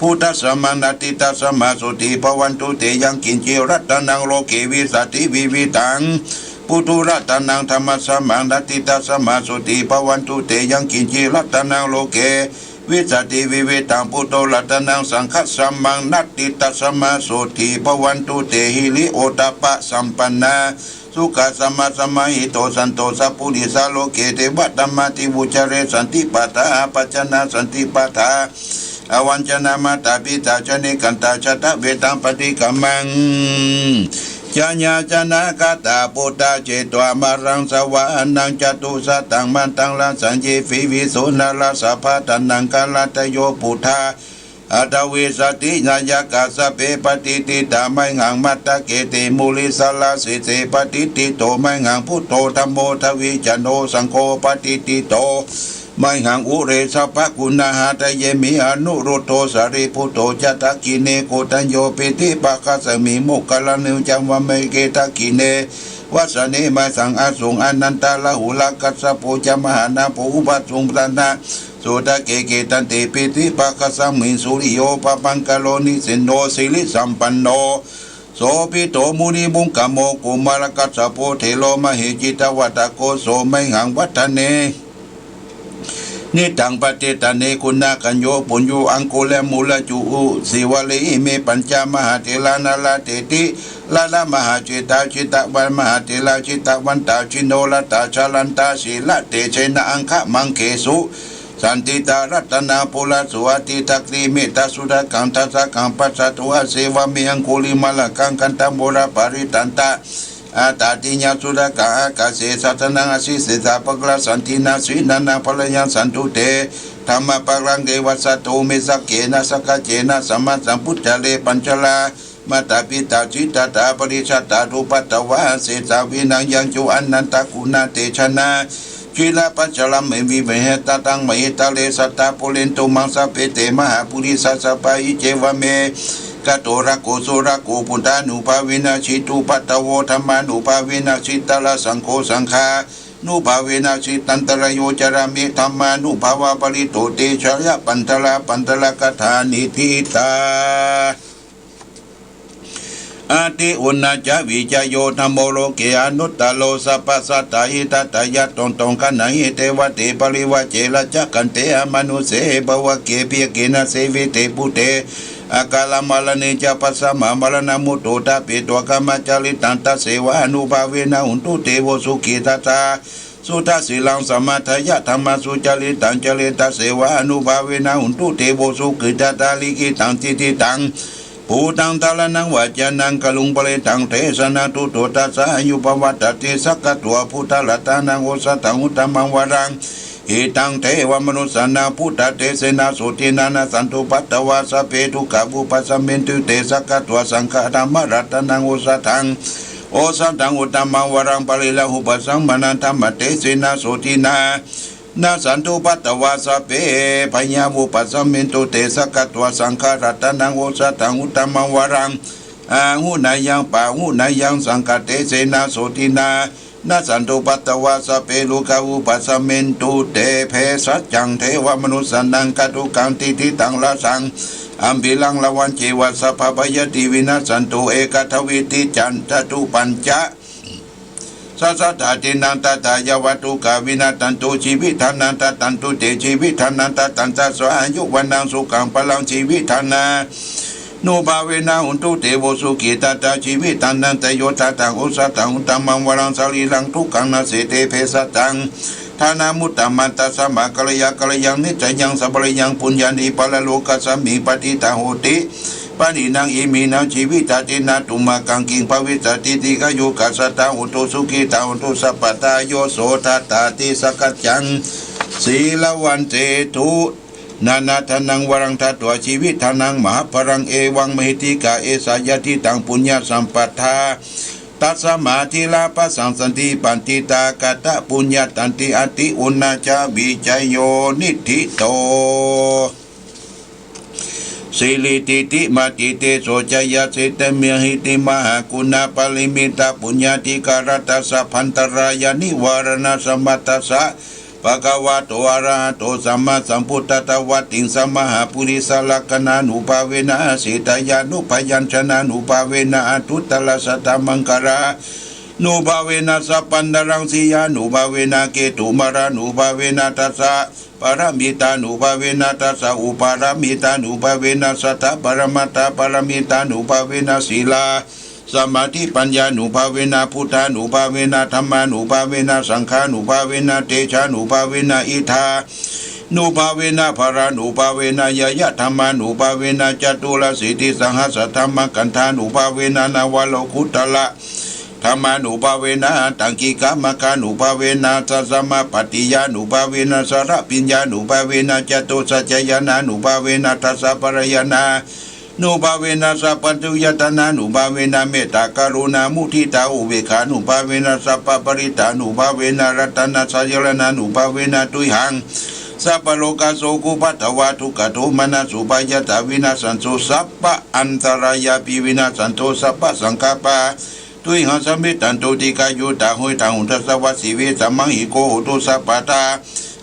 buddhasamaṃ, natthi tasmā sotthī bhavantu te. Yaṅkiñci ratanaṃ loke vijjati vividhaṃ, putto ratanaṃ dhammasamaṃ, natthi tasmā sotthī bhavantu te. Yaṅkiñci ratanaṃ loke vijjati vividhaṃ, putto ratanaṃ saṅghasamaṃ, natthi tasmā sotthī bhavantu te. Hiriottappasampannā sukhā samā samāhito, santo sappurisā loke devatamadī vuccare. Santi pakkhā apaccanā, santi pakkhā avañcanā, mātā pitā ca nikkhantā, jātaveda paṭikkamaṃ. Jaññā janakāyaṭṭhabuddhā, chetvā māraṃ savāhanaṃ, catusataṃ maddhaṃ rasaṃ ye piviṃsu narāsabhā. Taṇhaṅkarādayo buddhā aṭṭhavīsati nāyakā, sabbe patiṭṭhitā mayhaṃ matthake te mūle. Sīlā sīse patiṭṭhito mayhaṃ, buddho dhammo dvijayo, saṅgho patiṭṭhito mayhaṃ ure sabbaguṇāhadaye. Me anuruddho sārīputto ca dakkhiṇe, koṇḍañño piṭṭhibhāgasmiṃ moggallāno ca vāmake. Dakkhiṇe savane mayhaṃ āsuṃ ānandarāhulā, kassapo ca mahānāmo ubhāsuṃ ṭhānasotake. Kittayante piṭṭhibhāgasmiṃ suriyo pabhaṅkaro, nisinno sirisampanno sobhito munipuṅgavo. Kumārakassapo thero mahesī cittavādako, so mayhaṃ vadane nidaṃ patiṭṭhāne guṇākañño. Puṇṇo aṅgulimālā ca ū sīvalī, ime pañca mahātherā nalāṭe tiratā mahāsetta. Jitā mahātherā jitavantā jinorasā, jalantā sīlatejena aṅgamaṅgesu saṇṭhitā. Ratanaṃ purato āsi dakkhiṇe mettasuttakaṃ, dhajaggaṃ pacchato āsi vāme aṅgulimālakaṃ. Khandhamoraparittañca āṭāgiriṃ suttakaṃ, ākāse chadanaṃ āsi sesā pākārasaṇṭhitā. Sīlena bharantaṃ bhaṇāma santike, dhammapāṭikaṅkhe vasato me. Saṅghena saccena samaṃ sambuddhare, pañcaratnaṃ mātā pitā ca ātappamakaruṃ, sāvakā dukkhappattā sesā vinayaṃ cuṃ. Anantaguṇatejena jinapañjaramhi vivittaṃ mahītale, sadā pūrentu maṃ sabbe te mahāpurisāsabhā. Icceva me gāto rakkho surakkho, buddhānubhāvena jitupaddavo, dhammānubhāvena jitārisaṅgho, saṅghānubhāvena jitantarāyo, carāmi dhammānubhāvapālito. Te jayamaṅgalaaṭṭhagāthā pañcarattnagāthā niṭṭhitā. Atthi uṇhissavijayo dhammo loke anuttaro, sabbasattahitatthāya taṃ gaṇhanti devate. Parivaje rājadaṇḍe amanussāde, pāvake piṭakatthayakkhe bhūte, akālamaraṇe ca bhismāya maraṇamuttapāye, dukkhamaccayantaṃ tasseva ānubhāvena hontu devo sukhitattā. Suddhasīlaṃ samādāya dhammaṃ sucaritaṃ care, tasseva ānubhāvena hontu devo sukhitattā. Likkhitaṃ cintitaṃ buddhaṃ dhāraṇaṃ vācanaṃ garuṃ paṇītaṃ, desanaṃ duṭṭhottasaṃ āyuṃ pavaḍḍhatim. Sakkatvā buddharatanaṃ osathaṃ uttamaṃ varaṃ, hitaṃ devamanussānaṃ buddhatejenā sotthinā, nassantupaddavā sabbe dukkhā vūpasamentu te. Sakkatvā saṅghadhammaratanaṃ osathaṃ, osathaṃ uttamaṃ varaṃ, pariḷāhūpasamanaṃ dhammatejenā sotthinā, nassantupaddavā sabbe bhayā vūpasamentu te. Sakkatvā saṅgharatanaṃ osathaṃ uttamaṃ varaṃ, āhuneyyaṃ pāhuneyyaṃ saṅghatejenā sotthinā, nassantupaddavā sabbe rogā vūpasamentu te. Bhejassaṃ devamanussānaṃ, khaggaṃ pavutthajitaṃ rasaṃ, ambhīraṃ ravamaṃ ceva, sabbabyādhī vinassantu, ekaṃ devadviyaṃ catupañca sahassādinnānaṃ, tathāyeva dukkhā vinassantu jīvitdānaṃ. Dadantu te jīvitdhanaṃ, dadaṃ saha āyu vaṇṇaṃ sukhaṃ balaṃ. Jīvitdhānanubhāvena hontu devo sukhitattā. Jīvitdhānaṃ te yo tathā osathaṃ uttamaṃ varaṃ, sarīraṃ dukkhaṃ nassete bhejassaṃ ทานะมุตตะมัน ตัสสะมะ กัลยากัลยัง นิสสะยัง สัปปะะริยัง ปุญญานิ ปะระโลกัสมิง ปะทิฏฐาโหติ ปะหินัง อิมินัง จีวิตะ เตนะ ตุมะกัง กิง ภะวิสสะติ ตีฆายุกัสสะ ทา โหนตุ สุขิตา โหนตุ สัปปะทา โย โส ทัตตา ติสะกัจจัง สีละวันเตตุ นานาทานัง วะรัง ทัตถะ จีวิตานัง มหะปะลัง เอวัง มหิทธิกา เอสะ ยะทิตัง ปุญญะสัมปะทา ตัสสะมะ ทีระ ปะสังสันติ ปัณฑิตา กะตะ ปุญญะตันติ อติ อุณณะ จะ วิจโย นิฏฐิโต สิริ ติติ มะติ เตโส จะ ยะสิทธิ มะหิทธิ มหากุณะ ปะริมิตตะ ปุญญาธิการัตตะ สัพพันตะรายะ นิวาระณะ สะมัตตะ สะ ภะคะวะโต อะระหะโต สัมมาสัมพุทธัสสะ วะติงสะ มหาปุริสะ ลักขณานุภาเวนะ อาเสทะยานุพยัญชนะานุภาเวนะ อนุตตะรัสสะ ธรรมะ มังคลานุภาเวนะ สัพพันตะรังสียานุภาเวนะ เกตุมาลานุภาเวนะ ทัสสะ ปะรมิตานุภาเวนะ ทัสสะ อุปะรมิตานุภาเวนะ สัตถะ ปะระมัตถะ ปะรมิตานุภาเวนะ สีลา สะมาธิ ปัญญานุภาเวนะ พุทธานุภาเวนะ ธัมมานุภาเวนะ สังฆานุภาเวนะ เตชานุภาเวนะ อิทธานุภาเวนะ พลานุภาเวนะ ญาญะ ธัมมานุภาเวนะ จตุรสีติสะหัสสะ ธัมมะกันธานุภาเวนะ นวโลกุตตะระ ธัมมานุภาเวนะ อัตถังกิกะ มัคคานุภาเวนะ สัสสะมะปัตติยานุภาเวนะ สะระปิญญานุภาเวนะ จตุสัจจะญาณานุภาเวนะ ทัสสะ พะละญาณานุภาเวนะ สัพพัญญูญาตนานุภาเวนะ เมตตะ กรุณา มุทิตา อุเบกขานุภาเวนะ สัพพะปะริตตานุภาเวนะ รัตนะสะยะรณานุภาเวนะ ตุยหัง สัพพะโรกา โสกุปัทวะ ทุกขะโทมนัสสุปายาสา วินาสสันตุ สัพพะอันตะรายาปิ วินาสสันตุ สัพพะสังคัปปา ตุยหัง สะมิชชันตุ ทีฆายุตา หุยถาหุตัสสะ วะสีวิสะ มะหิง โก โหตุ สัพพะทา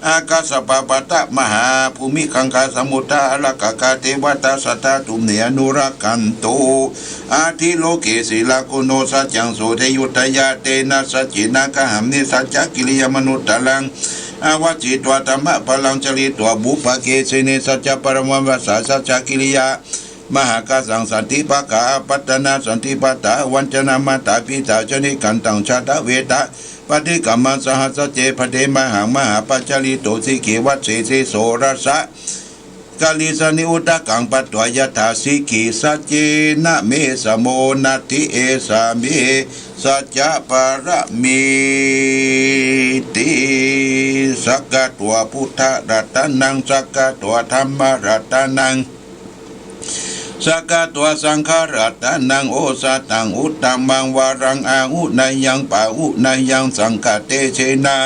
อากัสสะปะปะทะ มหาภูมิคังคา สะมุทธา อารักขะกา เตวะตา สัทธา ตุมเห อนุรักขันตุ อะทิโลเก สีลัง โกโน สัจจัง โสเท ยุตยา เตนะ สัจเจนะ กะหัมมิ สัจจะกิริยามะนุตตะรัง อะวัสสิตวา ธัมมะปะลัง จาริตวา ปุพพะเกเสเน สัจจะปะรมัง วาสา สัจจะกิริยา มหากัสสัง สันติปะกา อาปัตตะนา สันติปะทา อะวัญชนะ มาตาปิตา จะนิกันตัง ชาตะเวทะ ปะฏิกรรมัง สะหัสสะเจ พะเท มหัง มหาปะจาริโต สิกขิวัสเสสิ โสรสะ กะลิสสะ นิอุทธัง ปัตถวา ยะถา สิกขิสัจเจนะ เม สะโม นัตถิ เอสา เม สัจจะปะระมีติ สักขะตวา พุทธะรัตะนัง สักขะตวา ธัมมะรัตะนัง สักขะตวา สังฆะรัตะนัง โอสะถัง อุตตะมัง วะรัง อาหุเนยยัง ปะหุเนยยัง สังฆะเตเสนะ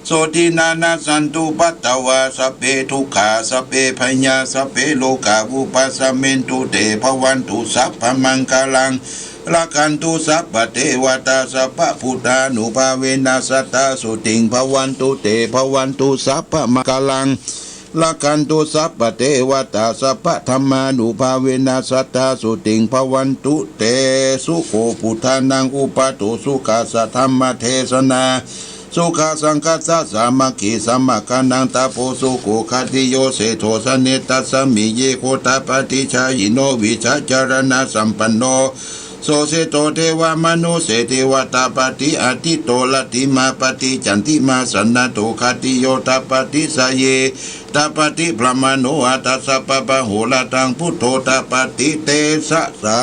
โสตินานะ สันตุปัตตวา สัพเพทุกขา สัพเพภะยา สัพเพโรคา วุปัสสะมินตุ เต ภะวันตุ สัพพะมังคะลัง รักขันตุ สัพพะเตวะตา สัพพะพุทธานุภาเวนะ สัตถา โสติง ภะวันตุ เต ภะวันตุ สัพพะมังคะลัง รักขันตุ สัพพะเตวะตา สัพพะธัมมานุภาเวนะ สัตถา โสติง ภะวันตุ เต สุโข พุทธานัง อุปาโท สุขัสสะ ธัมมะเทสนา สุขัสสังฆัสสะ สามัคคี สมัคคะนัง ตะโพ สุโข ขัตติโย เศรษโถ สะเน ตัสสะมิง เย โคตะปะติชายิโน วิชาจารณะสัมปันโน โส เศรษโถ เทวะมะนุสเส เทวะตะปะติ อะทิตโต รัตติมา ปะติ จันติมา สะนะโถ ขัตติโย ตะปะติ สะเย ตะปะติ พรหมาโน อัฏฐะ สัพพะปะโหระตัง พุทโธ ตะปะติ เตสะสา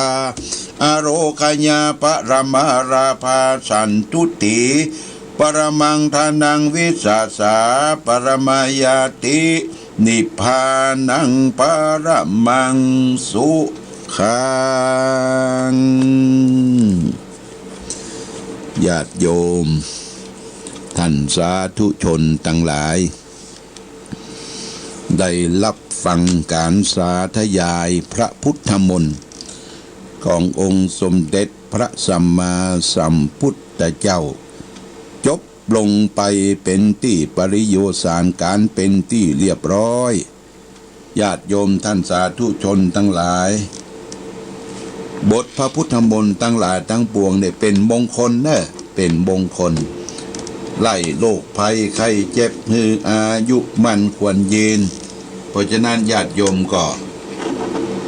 อาโรคยา ปะระมาลาภา สันตุติ ปะระมัง ทานัง วิสสา ปะระมาญาติ นิพพานัง ปะระมัง สุขัง ญาติโยม ท่านสาธุชนตังหลาย ได้ฮับฟังก๋านสาธยายพระพุทธมนต์ ขององค์สมเด็จพระสัมมาสัมพุทธเจ้า จบลงไปเป๋นตี้ปริโยสารก๋านเป๋นตี้เรียบร้อย ญาติโยมท่านสาธุชนตังหลาย บทพระพุทธมนต์ตังหลายตังปวงเนี่ยเป๋นมงคลเน่อ เป๋นมงคล ไล่โรคภัยไข้เจ็บ หื้ออายุมั่นขวัญยืน เพราะฉะนั้นญาติโยมก็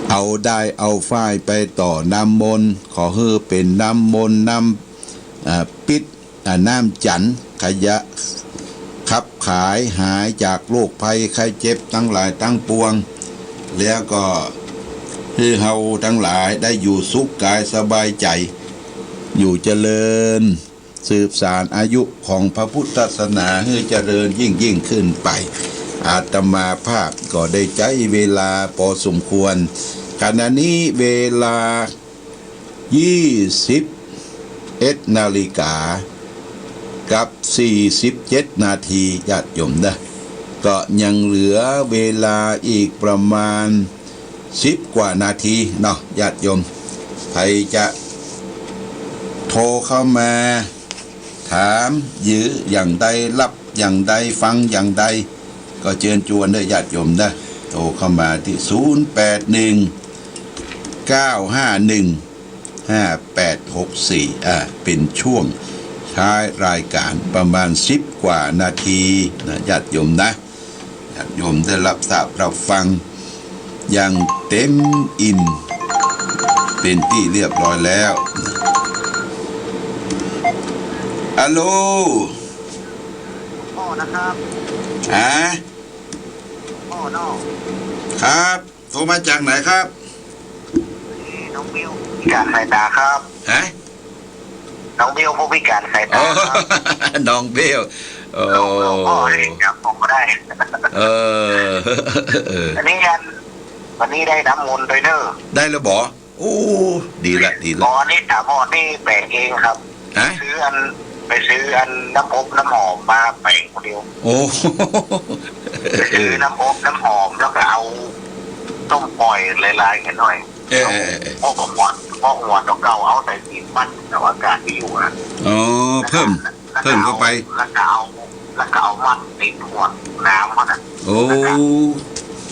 เอาด้ายเอาฝ้ายไปต่อน้ำมนต์ ขอหื้อเป๋นน้ำมนต์ น้ำ อ่า ปิด อ่า น้ำจันทร์ ขยะ ข ขับขายหายจากโรคภัยไข้เจ็บตังหลายตังปวง แล้วก็หื้อเฮาตังหลายได้อยู่สุขกายสบายใจ๋ อยู่เจริญ สืบสานอายุของพระพุทธศาสนาหื้อเจริญยิ่งๆ ขึ้นไป อาตมาภาพก็ได้ใจ๊เวลาปอสมควร ขณะนี้เวลา ยี่สิบเอ็ดนาฬิกากับสี่สิบเจ็ดนาที ญาติโยมนะ ก็ยังเหลือเวลาอีกประมาณสิบกว่านาทีเนาะ ญาติโยม ใผจะโทรเข้ามาถามหรืออย่างใด รับอย่างใด ฟังอย่างใด ก็เจิญจวนเด้อ ญาติโยมนะ โทรเข้ามาตี้ ศูนย์แปดหนึ่ง เก้าห้าหนึ่ง ห้าแปดหกสี่ อ่า เป๋นช่วงท้ายรายก๋านประมาณสิบกว่านาทีนะ ญาติโยมนะ ญาติโยมได้รับทราบรับฟังอย่างเต็มอิ่มเป๋นตี้เรียบร้อยแล้ว ฮัลโหล พ่อนะครับ ฮะ พ่อเนาะ ครับ โทรมาจากไหนครับ นี่น้องเบล พิการสายตาครับ ฮะ น้องเบลผู้พิการสายตาครับ อ๋อ น้องเบล โอ้ หลวง หลวงพ่อนี่จำผมบ่ได้ เออ เออ อันนี้อัน วันนี้ได้น้ำมนต์ด้วยเน่อ ได้แล้วบ่ โอ้ ดีละ ดีละ อ๋อ นี่ตาบอดนี่แป๋งเองครับ ฮะ ซื้ออัน ไปซื้ออันน้ำอบน้ำหอมมาแป๋งคนเดียว โอ้ ไปซื้อน้ำอบน้ำหอมแล้วก็เอาส้มป่อยหลายๆ กันหน่อย เออ เออ เออ พวกหัว พวกหัวเก่าๆ เอาใส่ปี๊บปั่น แต่ว่าอากาศดีอยู่นะ อ๋อ เพิ่ม แล้วก็ เพิ่มเข้าไป แล้วก็เอา แล้วก็เอามัดติดหัวน้ำเขาน่ะ โอ้ แล้วก็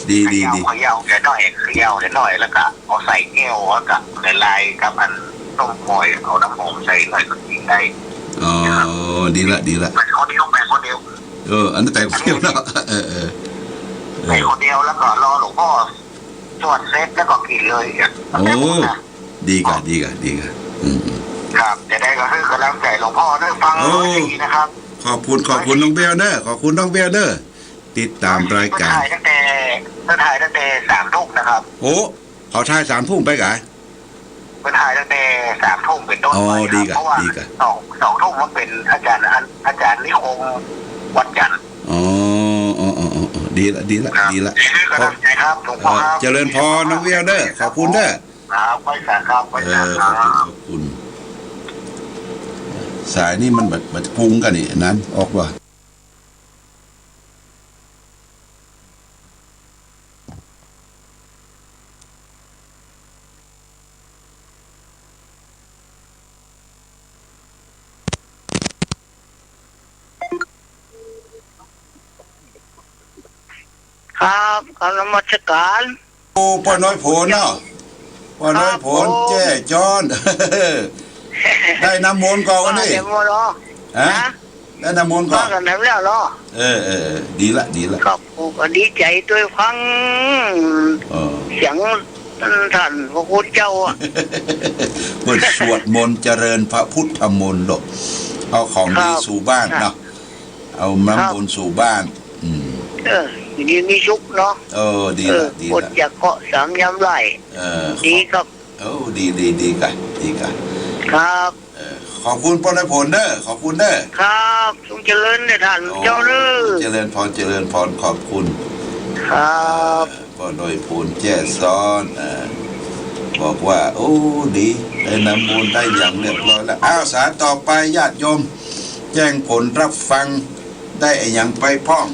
ดี ดี เขย่า ดี เขย่าเดี๋ยวหน่อย เขย่าเดี๋ยวหน่อย แล้วก็เอาใส่แก้ว แล้วก็ละลายกับอันส้มป่อย เอาน้ำหอมใส่หน่อยก็กินได้ อ๋อ ดีละ ดีละ ไปคนเดียว ไปคนเดียว เออ อันนั้นไปคนเดียวเนาะ เออ เออ เออ ไปคนเดียว แล้วก็รอหลวงพ่อสวดเสร็จแล้วก็กินเลย โอ้ ดีกะ ดีกะ ดีกะ อืม ครับ จะได้ก็หื้อกำลังใจ๋หลวงพ่อด้วย ฟัง โอ้ ดีนะครับ ขอบคุณ ขอบคุณน้องเบลเด้อ ขอบคุณน้องเบลเด้อ ติดต๋ามรายก๋าน เปิ้นถ่ายตั้งแต่ เปิ้นถ่ายตั้งแต่สามทุ่มนะครับ โอ้ เขาถ่ายสามทุ่มไปกะ เปิ้นถ่ายตั้งแต่สามทุ่มเป๋นต้นไปครับ อ๋อ ดีกะ เพราะว่า ดีกะ สอง สองทุ่มมันเป๋นอาจารย์ อา อาจารย์นิคมวันจันทร์ อ๋อ อ๋อ อ๋อ อ๋อ ดีละ ดีละ ครับ ดีละ ดีขึ้นกำลังใจ๋ครับ หลวงพ่อครับ เออ เจริญพรน้องเบลเด้อ ขอบคุณเด้อ ครับ ไหว้สาครับ ไหว้สาครับ เออ ขอบคุณ ขอบคุณ สายนี่มันบ่ บ่พุงกั๋นนี่ อันนั้น ออกว่า ครับ กราบนมัสก๋าน โอ้ ป้อน้อยโผนเนาะ ป้อน้อยโผน ครับผม แจ้จอน ได้น้ำมนต์ก่อวันนี้ มาแล้วบ่ลอ ฮะ ฮะ ได้น้ำมนต์ก่อ มากั๋นแล้วลอ เออ เออ เออ ดีละ ดีละ ครับ กูก็ดีใจ๋ตวยฟัง เออ เสียงต้านพระคุณเจ้าอะ เปิ้นสวดมนต์เจริญพระพุทธมนต์ลูก เอาของดี ครับ สู่บ้านเนาะ ครับ เอาน้ำมนต์สู่บ้าน อืม เออ อยู่ดีมีสุขเนาะ เออ ดีละ เออ ดีละ คนจะเกาะสังยามไล่ เออ ดีครับ โอ้ ดี ดี ดีกะ ดีกะ ครับ เออ ขอบคุณป้อน้อยโผนเด้อ ขอบคุณเด้อ ครับ จงเจริญเด้อต้าน โอ้ เจ้าเด้อ เจริญพร เจริญพร ขอบคุณ ครับ เออ ป้อน้อยโผนแจ้ซ้อน เออ บอกว่า โอ้ ดี ได้น้ำมนต์ได้หยังเรียบร้อยแล้ว อ้าว สายต่อไป ญาติโยม แจ้งผลรับฟัง ได้อะหยังไปพ่อง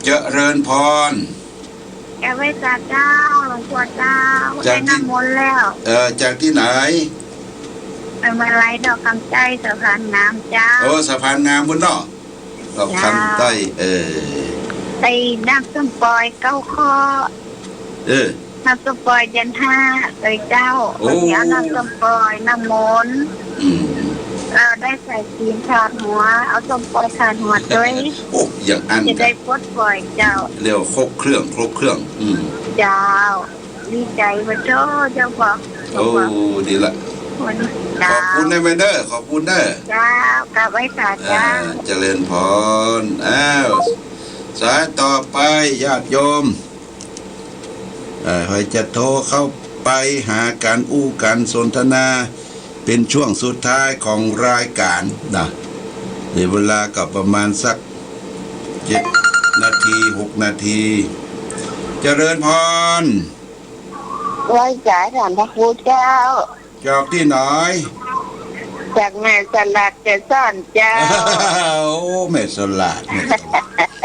เจริญพร แก้วไหว้สาเจ้า หลวงพ่อเจ้า จากที่ ได้น้ำมนต์แล้ว เอ่อ จากที่ไหน เอ่อ มาลัยดอกคำใต้ สะพานงามเจ้า โอ้ สะพานงามพุ้นเนาะ ดอกคำใต้ เจ้า เออ ได้น้ำส้มป่อยเก้าข้อ เออ น้ำส้มป่อยเดือนห้า เอ่ยเจ้า โอ้ วันนี้เอาน้ำส้มป่อย น้ำมนต์ อืม เอ่อ ได้สายศีลถอดหัว เอาส้มป่อยถอดหัวตวย โอ้ อย่างอั้น จะได้ปลดปล่อยเจ้า เรียกว่าครบเครื่อง ครบเครื่อง อืม เจ้า ดีใจ๋บ่เจ้า เจ้าบอก โอ้ ดีละ ขอบคุณเจ้า ขอบคุณเน้อแม่เน้อ ขอบคุณเน้อ เจ้า กราบไหว้สา เจ้า อ่า เจริญพร อ้าว สายต่อไป ญาติโยม เอ่อ ใผจะโทรเข้าไปหากั๋น อู้กั๋น สนทนา เป๋นช่วงสุดท้ายของรายก๋านนะ เหลือเวลาก็ประมาณสักเจ็ดนาที หกนาที เจริญพร ไหว้สาท่านพระครูเจ้า จากตี้ไหน จากแม่สลาดเกสรเจ้า โอ้ แม่สลาด แม่สล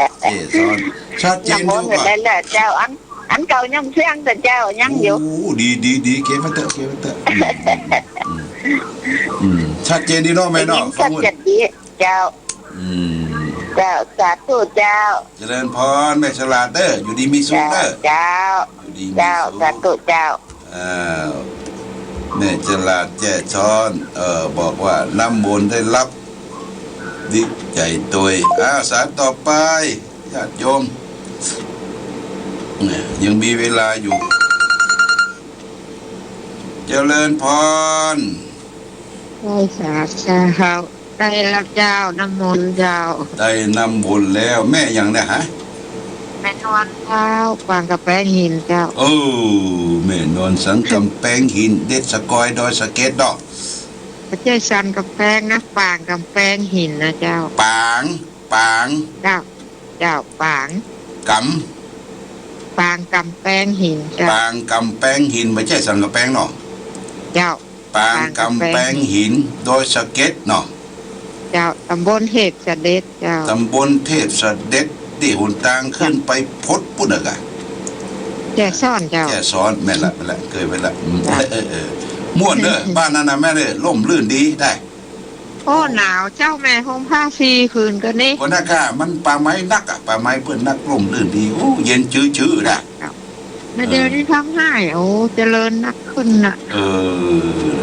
าด เกสร ชัดเจน น้ำมนต์ ดีกว่า ได้แล้วเจ้า อัน อันเก่ายังเสี้ยงแต่เจ้ายังอยู่ โอ้ ดี ดี ดี เก็บไว้เต๊อะ เก็บไว้เต๊อะ อืม อืม อืม อืม ชัดเจนดีเนาะแม่เนาะ ได้ยินชัดเจนดีเจ้า อืม เจ้า สาธุเจ้า เจริญพรแม่สลาดเน้อ อยู่ดีมีสุขเน้อ เจ้า อยู่ดีมีสุข เจ้า สาธุเจ้า อ้าว แม่สลาดแจ้ซ้อน เอ่อ บอกว่าน้ำมนต์ได้รับ ดีใจ๋ตวย อ้าว สายต่อไป ญาติโยม เนี่ย ยังมีเวลาอยู่ เจริญพร ไหว้สาเจ้า ได้แล้วเจ้า น้ำมนต์เจ้า ได้น้ำมนต์แล้ว แม่หยังเนี่ยฮะ แม่นวลเจ้า ปางก๋ำแปงหินเจ้า เออ แม่นวลสันก๋ำแปงหิน เด็ดสะกอยดอยสะเก็ดเนาะ บ่ใจ้สันก๋ำแปงนะ ปางก๋ำแปงหินนะเจ้า ปาง ปาง เจ้า เจ้า ปาง ก๋ำ ปางก๋ำแปงหินเจ้า ปางก๋ำแปงหิน บ่ใจ้สันก๋ำแปงเนาะ เจ้า ปางก๋ำแปงหิน ดอยสะเก็ดเนาะ เจ้า ตำบลเทพเสด็จเจ้า ตำบลเทพเสด็จ ตี้หนตางขึ้นไปพดปุ้นน่ะกะ แจ้ซ้อนเจ้า แจ้ซ้อน แม่นละ แม่นละ เกยไปละ อืม เจ้า เออ เออ เออ ม่วนเน้อ บ้านนั้นน่ะแม่เน้อ ร่มรื่นดีได้ โอ้ หนาวเจ้า แม่ห่มผ้าสี่ผืนก็นี่ ก็นักอะ มันป่าไม้นักอะ ป่าไม้เปิ้นนัก ร่มรื่นดี โอ้ เย็นจื้อๆ นะ เจ้า มาเดี๋ยวนี้ทำให้ โอ้ เจริญนักขึ้นน่ะ เออ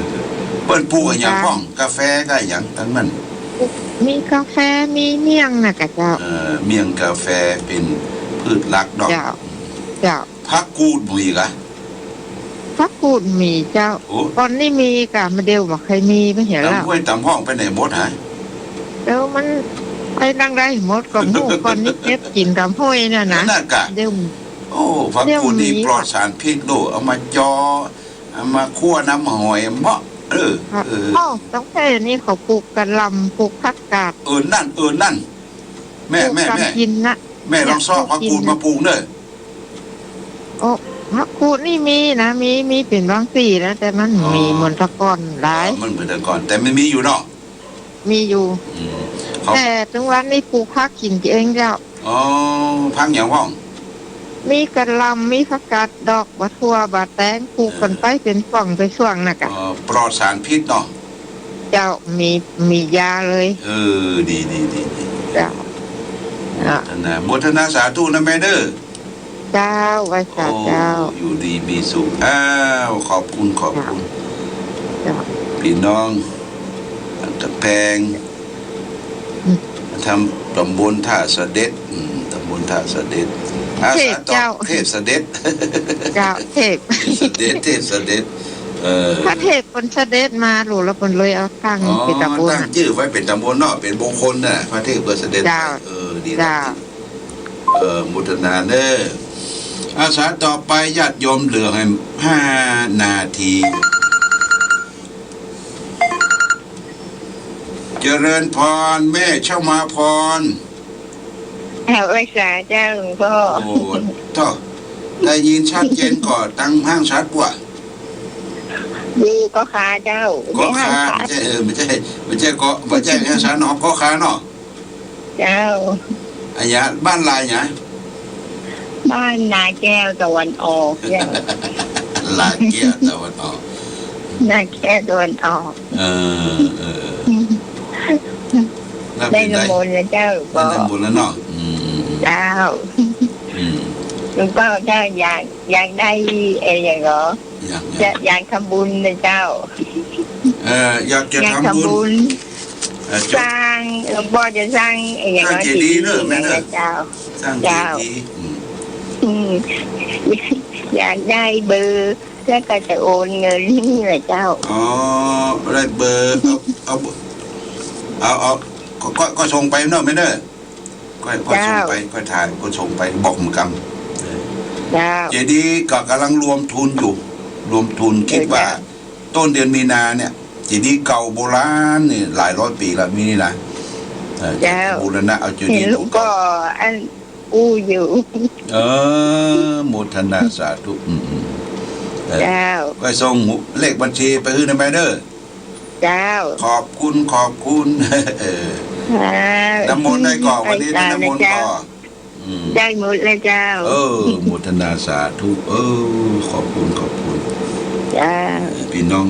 เปิ้นปลูกอะหยังพ่อง กาแฟก็อะหยังตังนั้น มีกาแฟ มีเมี่ยงน่ะกะเจ้า เออ เมี่ยงกาแฟเป๋นพืชหลักเนาะ เจ้า เจ้า ผักกูดมีกะ ผักกูดมีเจ้า โอ้ ก่อนนี้มีกะ มาเดี๋ยวบ่ใค่มี บ่เหียละ ต๋ำห้วยต๋ำฮ่องไปไหนหมดหะ เดี๋ยวมันไปตังใดหมดก็บ่ฮู้ ก่อนนี้เก็บกิ๋นต๋ำห้วยน่ะนะ นั่นน่ะกะ เดี๋ยว โอ้ ผักกูดนี่ เดี๋ยวมี ปลอดสารพิษโลด เอามาจอ เอามาคั่วนำหอยเหมาะ เออ ครับ เออ อ้อ ตางแถวนี้เขาปลูกกะหล่ำ ปลูกผักกาด เออ นั่น เออ นั่น แม่ ปลูก แม่ กั๋น แม่ กิ๋นน่ะ แม่ลองเซาะ เนี่ย ผักกูด กิ๋นน่ะ มาปลูกเน้อ โอ้ ผักกูดนี่มีนะ มี มีเป๋นบางตี้นะ แต่มัน อ๋อ มีเหมือนแต่ก่อนหลาย อ๋อ มันเหมือนแต่ก่อน แต่มันมีอยู่เนาะ มีอยู่ อืม เขา แต่ตึงวันนี้ปลูกผักกิ๋นเองเจ้า อ๋อ ผักหยังพ่อง มีกะหล่ำ มีผักกาดดอก บ่าถั่ว บ่าแตง ปลูกกั๋นไปเป๋นป่องเป๋นส่วงน่ะกะ อ๋อ ปลอดสารพิษเนาะ เจ้า มี มียาเลย เออ ดี ดี ดี ดี เจ้า โมทนา โมทนาสาธุนะแม่เน้อ เจ้า ไหว้สาเจ้า โอ้ อยู่ดีมีสุข อ้าว ขอบคุณ ขอบคุณ เจ้า ปี้น้อง ตะแพง อืม ทำต๋ำบลท่าเสด็จ อืม ต๋ำบลท่าเสด็จ อา เทพ สาต่อ เจ้า เทพเสด็จ เจ้า เทพ เทพเสด็จ เทพเสด็จ เออ พระเทพเปิ้นเสด็จมาลูก แล้วเปิ้นเลยเอาตั้ง อ๋อ เป๋นต๋ำบล ตั้งจื้อไว้เป๋นต๋ำบลเนาะ เป๋นมงคลน่ะ พระเทพเปิ้นเสด็จ เจ้า เออ ดีละ เจ้า เออ โมทนาเน้อ อา สายต่อไป ญาติโยม เหลือหื้อห้านาที เจริญพร แม่เจ้ามาพร เอาไหว้สาเจ้าหลวงพ่อ โอ้ เจ้า ได้ยินชัดเจนก่อ ตังห้างสาปั๊ว อยู่เกาะคาเจ้า เกาะคา ไม่ใช่ห้างสา ไม่ใช่ เออ ไม่ใช่ ไม่ใช่เกาะ ไม่ใช่ห้างสาเนาะ เกาะคาเนาะ เจ้า อะหยัง บ้านลายหยัง บ้านนาแก้วตะวันออกเจ้า ลาดแก้วตะวันออก นาแก้วตะวันออก เออ เออ แล้ว ได้ เป๋นใด น้ำมนต์แล้วเจ้า ได้น้ำมนต์แล้วเนาะ อืม เจ้า อืม หลวงพ่อเจ้าอยาก อยากได้ เอ่อ อย่างเหรอ อยาก อยาก อยาก อยากทำบุญนะเจ้า เอ่อ อยากจะ อยาก ทำบุญ ทำบุญ เอ่อ จะ สร้ร้าง หลวงพ่อจะสร้าง เอ่อ อย่าง สร้าง น้อย เจดีย์ เจดีย์ เนอะ แม่เนอะ นะเจ้า สร้าง เจ้า เจดีย์ อืม อืม อยากได้เบอร์ แล้วก็จะโอนเงินนี่แหละเจ้า อ๋อ ได้เบอร์ เอา เอา เอา เอา ก็ ก็ ก็ส่งไปเนาะ แม่เนาะ ก็ ก็ส่งไป เจ้า ก็ถ่าย ก็ส่งไป บอกเหมือนกัน เออ เจ้า เจดีย์ก็ก่ำลังรวมทุนอยู่ รวมทุน เออ คิดว่า เจ้า ต้นเดือนมีนาเนี่ย เจดีย์เก่าโบราณนี่หลายร้อยปี๋แล้ว มีนี่นะ เออ เจ้า จะบูรณะเอาเจดีย์ เห็นหลวงปู่เก่า ก็อันอู้อยู่ เออ โมทนาสาธุ อืม อืม เออ เจ้า ก็ส่งเลขบัญชีไปหื้อนะแม่เด้อ เจ้า ขอบคุณ ขอบคุณ เออ เจ้า น้ำมนต์ได้ก่อ วันนี้ได้น้ำมนต์ก่อ อืม ได้หมดแล้วเจ้า เออ โมทนาสาธุ เออ ขอบคุณ ขอบคุณ เจ้า เออ พี่น้อง